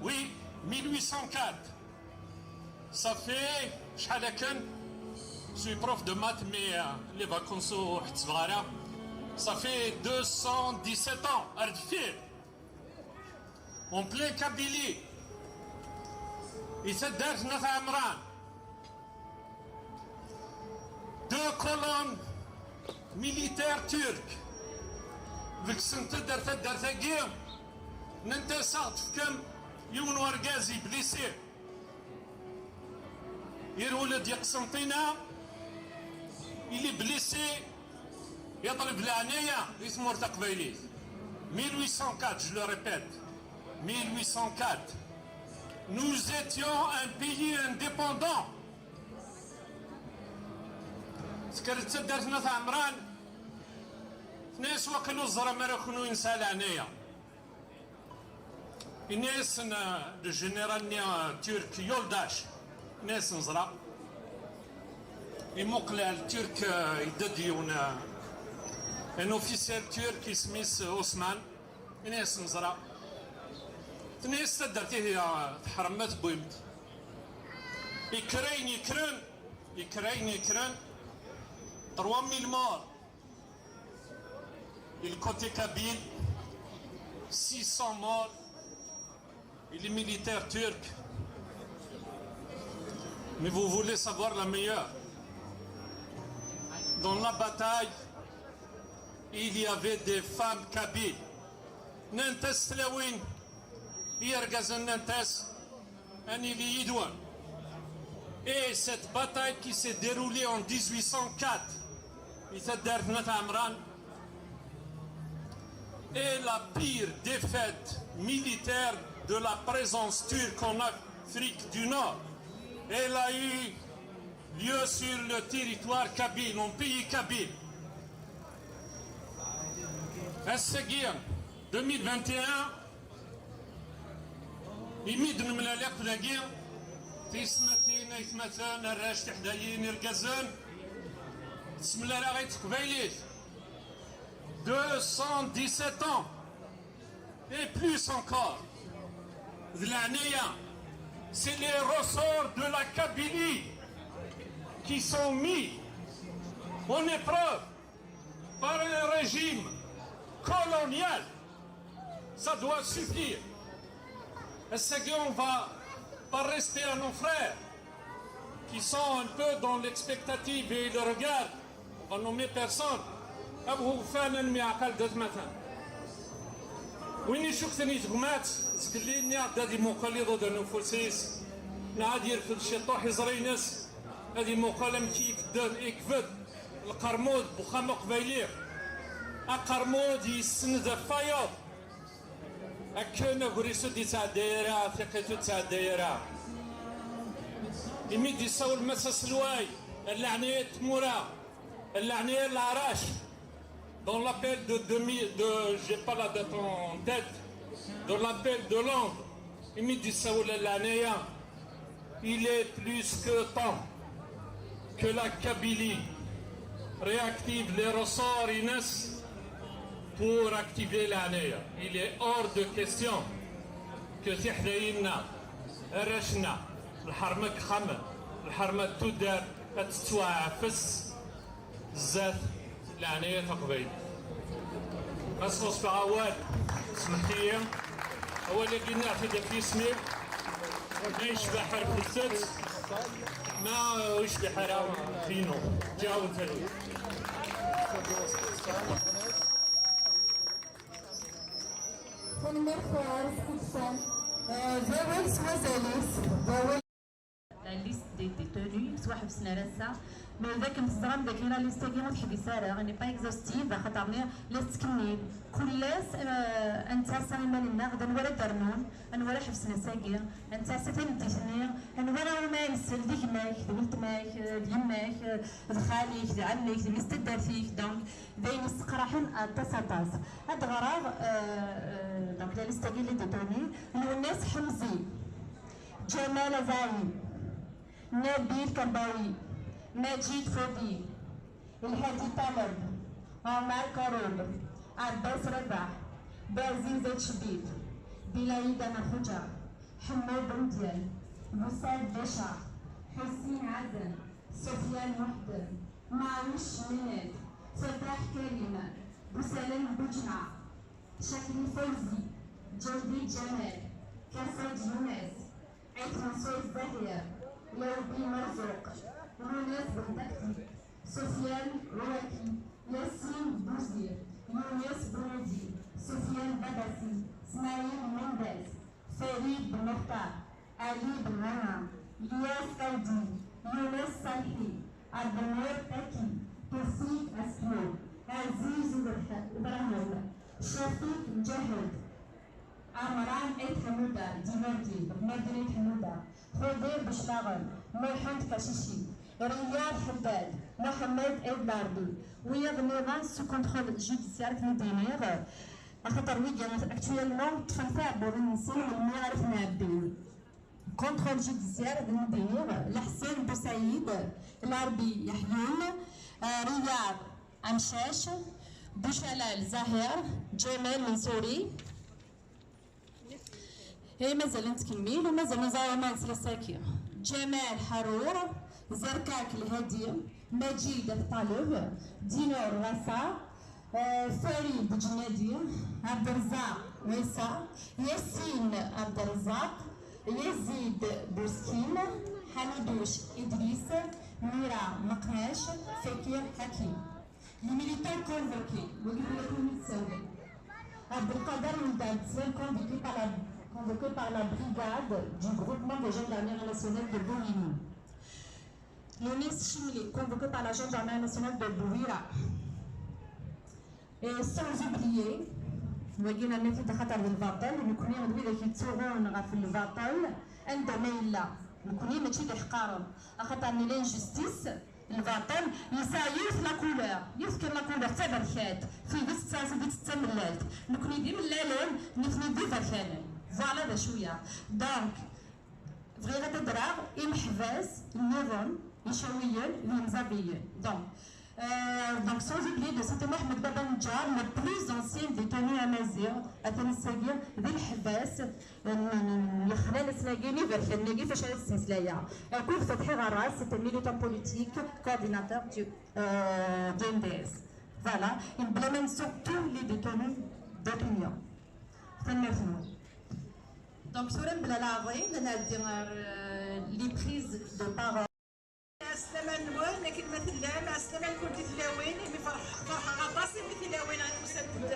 Oui, mille huit cent quatre. Ça fait شحال akken? Je suis prof de maths, mais, euh, les vacances ur ḥettbeɣ ara. Ça fait deux cent dix-sept ans ar deffir. En plein Kabylie, i taddart n At Ɛemran, deux colonnes militaires turques begsent-d ar taddart-agi, nnant-as ad aɣ-d-tefkem yiwen n urgaz i blessé. Irwel-d i Qsenṭina, il est blessé, yeṭleb leɛnaya di tmurt taqbaylit. Mille huit cent quatre, je le répète, mille huit cent quatre. Nous étions un pays indépendant. Tekker-d taddart n At Ɛemran, tenna-yas waqil ur teẓram ara kunwi nesɛa leɛnaya. Yenna-yasen, euh, le général-nni, euh, turc, Yoldaş. Yenna-yasen ẓra. Imuqel ar Turc, euh, yedda-d yiwen, euh, un officiel turc isem-is, euh, Osman. Yenna-yasen ẓra. Tenna-yas taddart ihi, euh, teḥrem ma tewwim-t. Ikker ayen yekkren, ikker ayen yekkren. Trois mille morts. Et le côté kabyle, six cents morts. Et les militaires turcs. Mais vous voulez savoir la meilleure? Dans la bataille, il y avait des femmes kabyles. Nnant-as tlawin i yergazen, nnant-as: "Ad nili yid-wen." Et cette bataille qui s'est déroulée en dix-huit cent quatre, di taddart n At Ɛemran, est la pire défaite militaire de la présence turque en Afrique du Nord. Elle a eu lieu sur le territoire kabyle, en pays kabyle. Ass-agi, deux mille vingt et un, imi d-nemlal akk dagi, tiyessetmatin, aytmaten, arrac, tiḥdayin, irgazen, tessemlal-aɣ-id teqbaylit. Deux cent dix-sept ans et plus encore. D leɛnaya, c'est les ressorts de la Kabylie qui sont mis en épreuve par un régime colonial. Ça doit suffire. Ass-agi, on va pas rester à nos frères qui sont un peu dans l'expectative et le regard. On va nommer personne. Abu Hufan, mi ɛqal d atmatan. Win icukten i tegmat, zgelli nniɣ-d ad imuqel iḍudan ufus-is, neɣ ad yerfed ciṭuḥ iẓri-ines, ad imuqel amek i ibedden, ikbed lqermud n uxxam aqbayli. Aqermud yessenz ɣef wayeḍ. Akken agris ur d-yettɛedday ara, tiqit ur d-tettɛedday ara. Imi d-yessawel Mass Aselway, a leɛnaya n tmura, a leɛnaya n leɛrac, dans l'appel de deux mille, de, j'ai pas la date en tête, dans l'appel de Londres, imi d-yessawel a leɛnaya, il est plus que temps que la Kabylie réactive les ressorts ines pour activer leɛnaya. Il est hors de question que tiḥdayin-nneɣ, arrac-nneɣ, lḥerma n yexxamen, lḥerma n tuddar ad tettwaɛfes zdat leɛnaya taqbaylit. Ɣas ɣusbeɣ awal, smeḥt-iyi. Awal-agi nniɣ-t-id ɣef yisem-iw. Ma yecbeḥ, refdet-t. Ma, uh, ur yecbiḥ ara, dinu. Ǧǧiɣ-awen talwit. Tanemmirt ɣer uskuksum. Eh, d awal s wazal-is, d awal. La liste des détenus yettwaḥebsen ar ass-a. Mais d akken teẓram dagi, la liste-agi ur teḥbis ara, elle n'est pas exhaustive, axaṭer-nni la tettkemmil. Kul ass, eh, ad nettɛassa iman-nneɣ d anwa ara d-rnun, anwa ara ḥebsen ass-agi, ad nettɛassa tameddit-nni, anwa ara umi ara nsel, d gma-k, d weltma-k, eh, d yemma-k, eh, d xali-k, d ɛemmi-k, d mmi-s n taddart-ik. Donc, d ayen yesseqraḥen aṭas, aṭas. Ad d-ɣreɣ, eh, eh, donc, la liste-agi les détenus, Lwennas Ḥemzi, Ǧamal Azaɛi, Nabil Kerbawi, Maǧid Fodi, Lhadi Ṭaleb, Omar Karub, Ɛebbas Rabaḥ, Baziz At Cbib, Bilaïd Amerxuǧa, Ḥemmud Umdyal, Busad Baca, Ḥusin Ɛazem, Sufyan Muḥdem, Maɛuc Minad, Fataḥ Karim, Busalem Buǧemɛa, Cakli Fawzi, Ǧawdi Ǧamal, Kasad Yunes, Ayt Mansur Zahir, Lawbi Merzuq, Lwennas Bentakti, Sufyan Uraki, Yasin Buzir, Yunes Bunudi, Sufyan Babasi, Smail Mendez, Farid Muxtar, Ali Benana, Ilyas Audi, Yunes Salhi, Abdulnur Taki, Tufik Aslo, Aziz Ibrahim, Shafiq Mujahid, Amran Ayt Ḥamuda, Dimardi, Mardin Ayt Ḥamuda, Xudir Buclaɣen, Muḥend Kacici, Riyad Ḥeddad, Muḥemmed Ayt Larbi, wiyaḍ nniḍen sous contrôle judiciaire akken i d-iniɣ, axaṭer wigi actuellement ṭṭfen tiɛebbuḍin-nsen melmi ara ten-ɛebbin. Contrôle judiciaire akken i d-iniɣ, Leḥsen Busayid, Larbi Yeḥyun, eh, Riyad Amcac, Bucalal Zahir, Ǧamal Mensuri. Eh, mazal nettkemmil u mazal neẓra aman s lsaki. Ǧamal Ḥarur, Zerkak Lhadi, Maǧid At Ṭaleb, Dinur Ɣasa, eh, Farid Ǧennadi, Ɛebderreẓaq Ɛisa, Yasin Ɛebderreẓaq, Yazid Buskin, Ḥamiduc Idris, Mira Meqnac, Fakir Ḥakim. Les militaires convoqués, wagi d wid i ssawlen. Abdelkader Mdad, convoqué par la, convoqué par la brigade du groupement des gendarmeries nationales de Bouygues. Younis Chimli, convoqué par la gendarmerie nationale de Bouira. Et sans oublier, wagi nerna-t-id axaṭer d lbaṭel, nekkni d widak yettuɣun ɣef lbaṭel, anda ma yella, nekkni mačči d iḥeqqaren, axaṭer nella injustice, lbaṭel yesɛa yiwet la couleur, yiwet kan la couleur d taberkant, tidet d taẓidit d tamellalt, nekkni d imellalen, nitni d iberkanen. Voilà d acu-yaɣ. Donc, bɣiɣ ad d-rreɣ imeḥbas nniḍen, icawiyen d yimẓabiyen. Donc, euh, donc, sans oublier de citer Mohamed Baba Nedjar, le plus ancien détenu amaziɣ, atan ass-agi di leḥbas, n, n, n, yexlan ass-agi n iberkanen-agi, fac ara d-ttmeslayeɣ. Akked Fatḥi Ɣerras, c'est un militant politique, coordinateur du, euh, du M D S. Voilà, et bla ma nsuɣ tous les détenus d'opinion. Tanemmirt-nwen. Donc, tura mebla leɛḍil, ad nɛeddi ɣer, euh, les prises de parole. Ɛeslama-nwen, akken ma tellam, ɛeslama-nkent i tlawin, imi ferḥ-, ferḥeɣ aṭas imi tilawin usant-d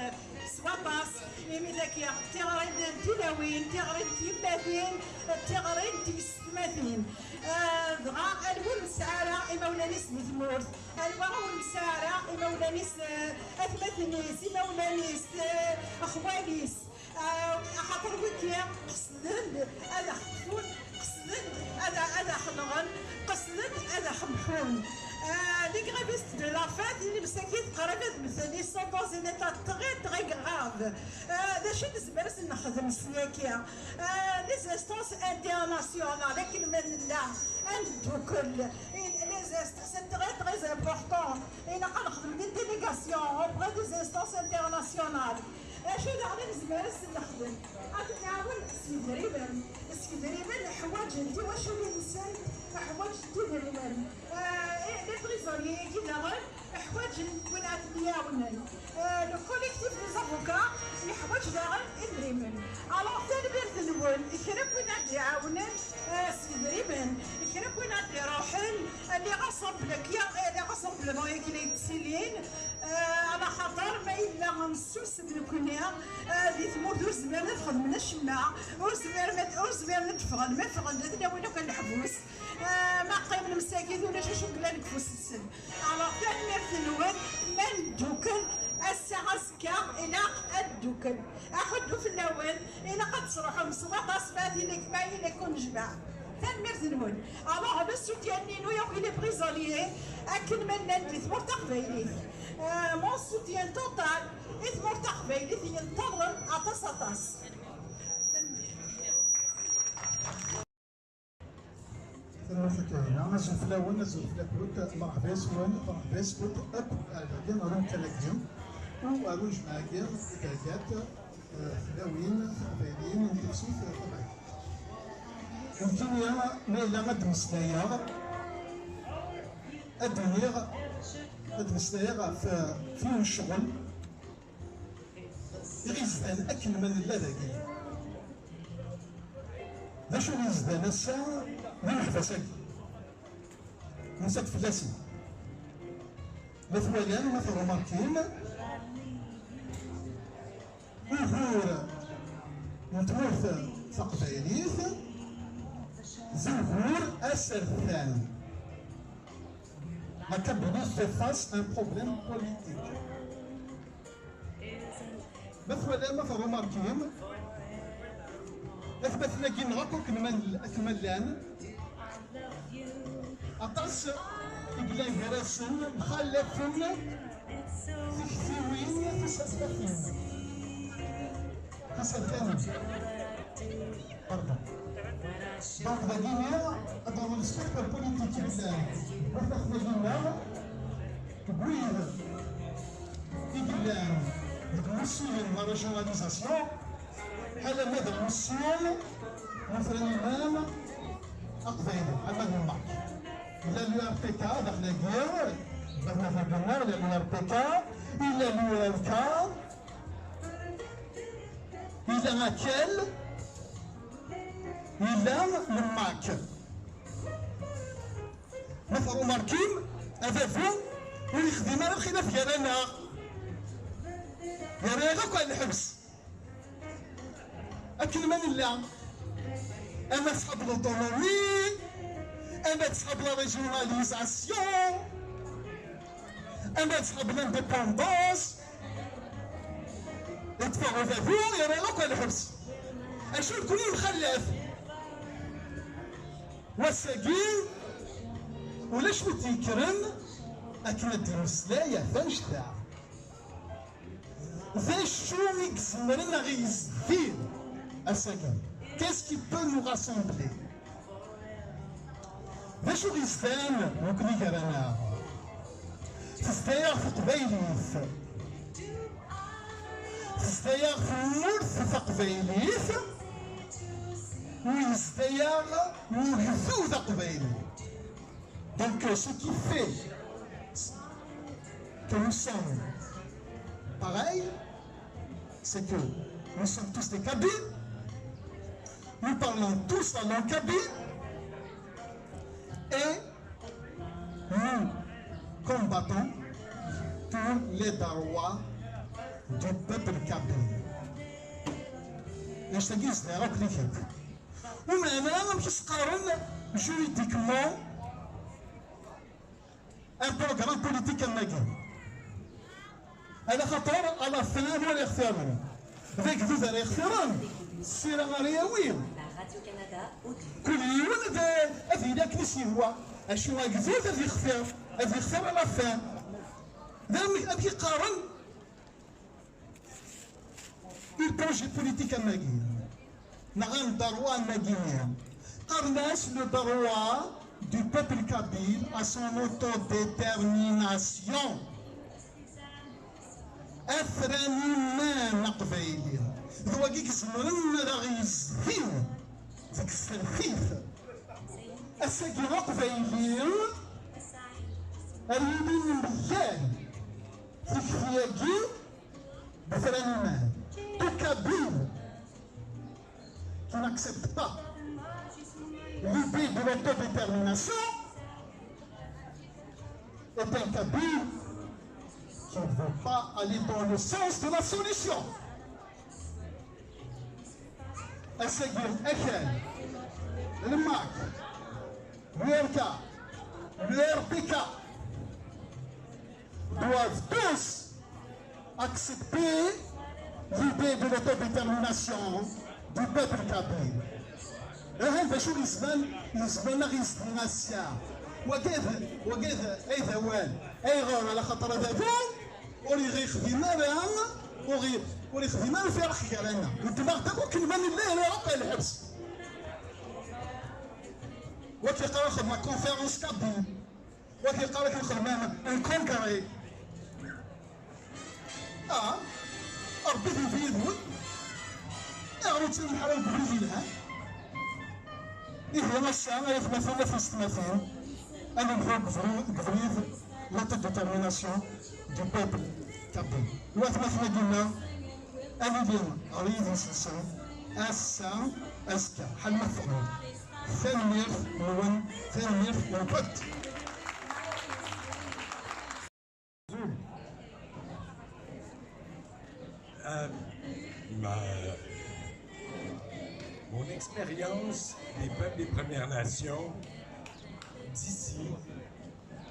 s waṭas, imi dagi tiɣri n tilawin, tiɣri n tyemmatin, tiɣri n tyessetmatin. Ah, dɣa, anwa ur nesɛi ara imawlan-is di tmurt, anwa ur nesɛi ara imawlan-is, eh, atmaten-is, imawlan-is, eh, axwal-is. Ah, axaṭer wigi qesden-d ad aɣ-ṭṭfen, qesden-d ad, ad aɣ-nɣen, qesden-d ad aɣ-mḥun. Ah, les grévistes de la faim, tili msakit qrib ad mmten, ils sont dans un état très, très grave. Ah, d acu i nezmer ad s-nexdem s yaki? Ah, les instances internationales, akken ma nella, ad neddukel. Et les instances, c'est très, très important. Ilaq ad nexdem des délégations auprès des instances internationales. Acu daɣen i nezmer ad s-nexdem? Ad nɛawen s yedrimen. S yedrimen ḥwaǧen tiwaculin-nsen, ḥwaǧent idrimen. Euh, et les prisonniers-agi daɣen ḥwaǧen win ad ten-iɛawnen. Euh, le collectif des avocats yeḥwaǧ daɣen idrimen. Alors, tanemmirt-nwen i kra n win ad d-iɛawnen, euh, s yedrimen, i kra n win ad d-iruḥen, euh, les rassemblements-agi, euh, les rassemblements-agi la yettilin, euh, ala xaṭer ma yella nessusem nekkni, euh, di tmurt ur zmiren ad xedmen acemma, ur zmiren ad, ur zmiren ad d-ffɣen, ma ffɣen ad ten-awin akk ɣer leḥbus. Ah, ma qqimen msakit, ulac acu yellan deg ufus-nsen. Alors, tanemmirt-nwen, ma neddukel, ass-a, azekka, ilaq ad neddukel. Aḥuddu fell-awen, ilaq ad tesruḥem s waṭas, ma ad ili-, ma yili-ken jmaɛ. Tanemmirt-nwen. Alors, le soutien-inu yakk i les prisonniers, akken ma llan di tmurt taqbaylit. Euh, mon soutien total i tmurt taqbaylit yenṭerren aṭas, aṭas. Tanemmirt a Kahina, azul fell-awen, azul fell-akent, merḥba yes-wen, merḥba yes-kent akk ar dagi, ar umkan-agi, u ar ujmaɛ-agi i d-heggat, eh, tlawin tiqbayliyin n tefsut tabayt. Nekkini ma yella ad d-mmeslayeɣ, ad d-iniɣ, ad d-mmeslayeɣ ɣef, ɣef yiwen ccɣel i ɣ-izdan akken ma nella dagi. D acu i ɣ-izdan ass-a d imeḥbas-agi? Nusa-d fell-asen. Ma twalam, ma tṛumarkim, ugur n tmurt taqbaylit d ugur asertan. La Kabylie fait face à un problème politique. Ma twalam, ma tṛumarkim, atmaten-agi-nneɣ akk akken ma, akken ma llan, aṭas i yellan gar-asen mxalafen tiktiwin tisertatin. Tisertatin. Pardon. Donc, dagi-nni, ad d-aɣen le spectre politique i yellan. Wafat dagi-nneɣ, deg wid i yellan deg imussiyen n la régionalisation, ḥala ma d amussi n ufran imam aqbayli, ḥala ma d lmeṛk. Yella l'U R P K, daxel-agi, bɣiɣ ad d-iniɣ, yella l'U R P K, yella l'U R K, yella akal, yella lmeṛk. Ma tṛumarkim, adabu ur yexdim ara lxilaf gar-aneɣ. Yerra-yaɣ akk ar lḥebs. Akken ma nella, ama tesɛa l'autonomie, ama tesɛa la régionalisation, ama tesɛa l'indépendance, yeṭṭef-aɣ udabu, yerra akk ɣer lḥebs. Acu nekkni nxallaf? Wass-agi, ulac wi d-yekkren akken ad d-yemmeslay ɣef annect-a. D acu i izemren a ɣ-yezdin ass-agi? Qu'est-ce qui peut nous rassembler? D acu i ɣ-yezdan nekkni gar-aneɣ? Tezda-yaɣ teqbaylit. Tezda-yaɣ tmurt taqbaylit. U yezda-yaɣ ugdud aqbayli. Donc, euh, ce qui fait que nous sommes pareils, c'est que nous sommes tous des Kabyles, nous parlons tous la langue kabyle et nous combattons pour les droits du peuple kabyle. Annect-agi yezdeɣ akk deg-k. Umeɛna amek i s-qqaren juridiquement un programme politique am wagi? Ala xaṭer à la fin anwa ara ixtiren? D agdud ara ixtiren, ssira ara yawi. Kul yiwen ad, ad yili akken i s-yehwa. Acu agdud ad yextir, ad yextir à la fin. D amek, amek i qqaren? Le projet politique am wagi, neɣ un droit am wagi, qqaren-as le droit du peuple kabyle à son autodétermination. Afran iman aqbayli. D wagi i izemren ad aɣ-yezdin deg tsertit. Ass-agi aqbayli ar yilin mgal tikti-agi. Befran iman. Tout Kabyle qui n'accepte pas l'idée de l'autodétermination est un Kabyle qui ne veut pas aller dans le sens de la solution. Ass-agi, akal, le MAK, le R K, le R P K doivent tous accepter l'idée de l'autodétermination du peuple kabyle. Ahan d acu yezban, yezban a ɣ-yezdin ass-a. Wagi d, wagi d, ay d awal. Ayɣer? Ala xaṭer adabu ur ɣ-yexdim ara, ur ɣ-, ur yexdim ara firaq gar-aneɣ. Neddmeɣ-d akk akken ma nella yerra akk ɣer lḥebs. Wagi yeqqar ad xedmeɣ conférence kabyle. Wagi yeqqar ad xedmeɣ un congrès. Ah, Ṛebbi d Illu yid-wen. Ayɣer ur ttruḥ ara deg ubrid yelhan? Ihi ass-a, ay atmaten, a tiyessetmatin, ad nelḥu deg ubrid, deg ubrid l'autodétermination du peuple kabyle. Watmaten-agi-nneɣ, ad ilin ɣer yidis-nsen ass-a, azekka, ḥal ma teffɣen. Tanemmirt-nwen, tanemmirt-nkent. Euh, ma- mon expérience des peuples des Premières Nations d'ici